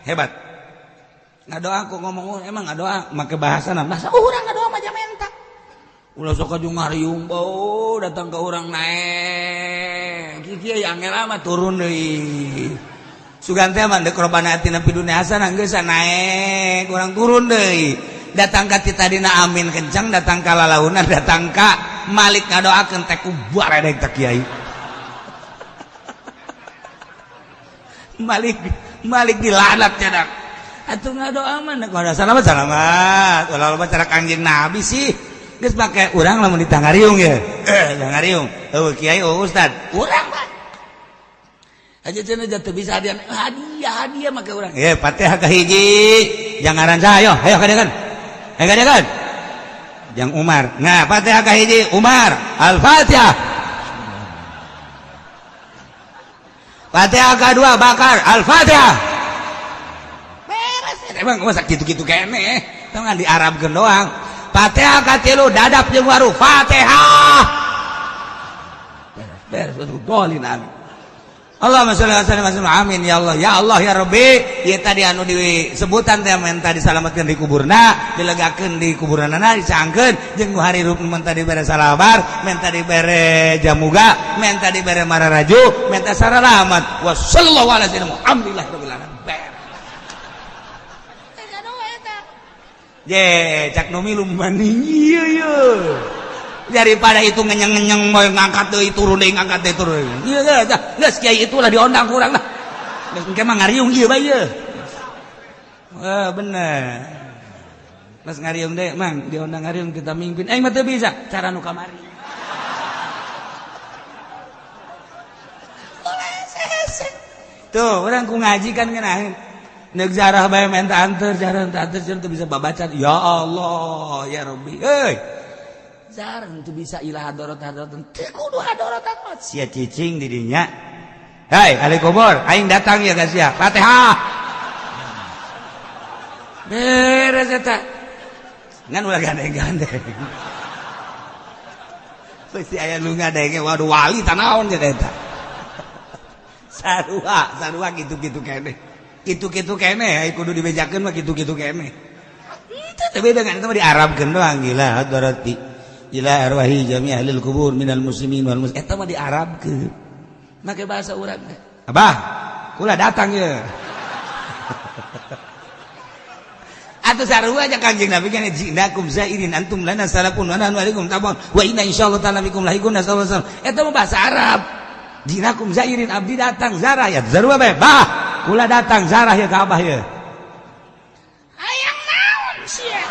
Hebat. Ngadoa aku ngomong emang ngadoa make bahasa bahasa urang ngadoa mah menta. Ulah sok aju ngariung bau datang ke urang naek. Kieu angel amat turun deui. Sugan teh mah deuk robana atina fid dunya hasanah geus naek, urang turun deui. Datang ka ti tadina amin kencang, datang ka lalaunan, datang ka Malik ngadoakeun teh ku baredeg teh kiai. Malik Malik dilaknat cedak. Atuh ngadoa mah nek ada salamat salamat. Ulah loba cara Kangjeng Nabi sih. Geus make urang lamun ditangariung ye. Tangariung. Eueuh kiai eueuh ustad. Urang mah. Aja cenah jatuh bisa hadiah hadiah hadiah make urang. Ye Fatihah ka hiji. Jangan saha ayo, ayo kadekan. Ayo kadekan. Jang Umar. Nah, Fatihah ka hiji Umar. Al-Fatihah. Fatihah kedua Bakar. Al-Fatihah. Beres. Emang masa gitu-gitu kene. Tong di Arabkeun doang. Fatihah katilu dadap jeung waru. Fatihah. Beres dolin amin. Allahumma sholli ala sayyidina amin ya Allah ya Allah ya Rabbi. Ieu tadi anu disebutan teh menta disalametkeun di kuburna, dilegakeun di kuburanana, dicangkeun jeung nu harirup menta dibere salabar, menta dibere jamuga, menta dibere mararaju, menta saralamat. Wa sallallahu ala sayyidina Muhammadillah rabbil alamin. Ye, cak nu milu maning ieu ye. Daripada itu ngenyeng-ngenyeng mau ngangkat deui turun deui ngangkat deui turun. Ieu geus geus kiai itulah diondang kurang lah. Geus engke mah ngariung ieu bae ieu. Wah, bener. Pas ngariung deui mang diondang ngariung kita mimpin. Aing mah teu bisa cara nu kamari. Tuh, urang ku ngaji kan ngeunaheun. Neuk zarah bae menta anteur, jarah ente anteur teu bisa babacan. Ya Allah, ya Rabbi. Euy. Jarang tuh bisa ilah hadorot hadorot teu kudu hadorot sia cicing di dinya. Hai ahli kubur, aing datang ya guys ya. Fatihah. Beres eta. Ngan ulah gandeng-gandeng. Pasti aya nu ngadenge, waduh wali tanaon jadi eta. Sarua, sarua gitu-gitu keneh. Kitu-kitu keneh, kudu dibejakeun mah kitu-kitu keneh. Itu beda kan, itu mah diarabkeun doang gila hadarati ila arwahi jami ahlil kubur minal muslimin wal muslimin. Eta mah diarabkeun. Make bahasa urang teh. Abah, kula datang ya. Atau sarua aja Kanjeng Nabi kan jinakum zairin antum lana salafun wa nahnu alaikum tabun wa inna insyaallah ta'ala bikum lahiqun sallallahu alaihi wasallam. Eta mah bahasa Arab. Jinakum zairin, abdi datang zarah ya sarua bae. Bah, kula datang zarah ya ka abah ya. Hayang naon sia?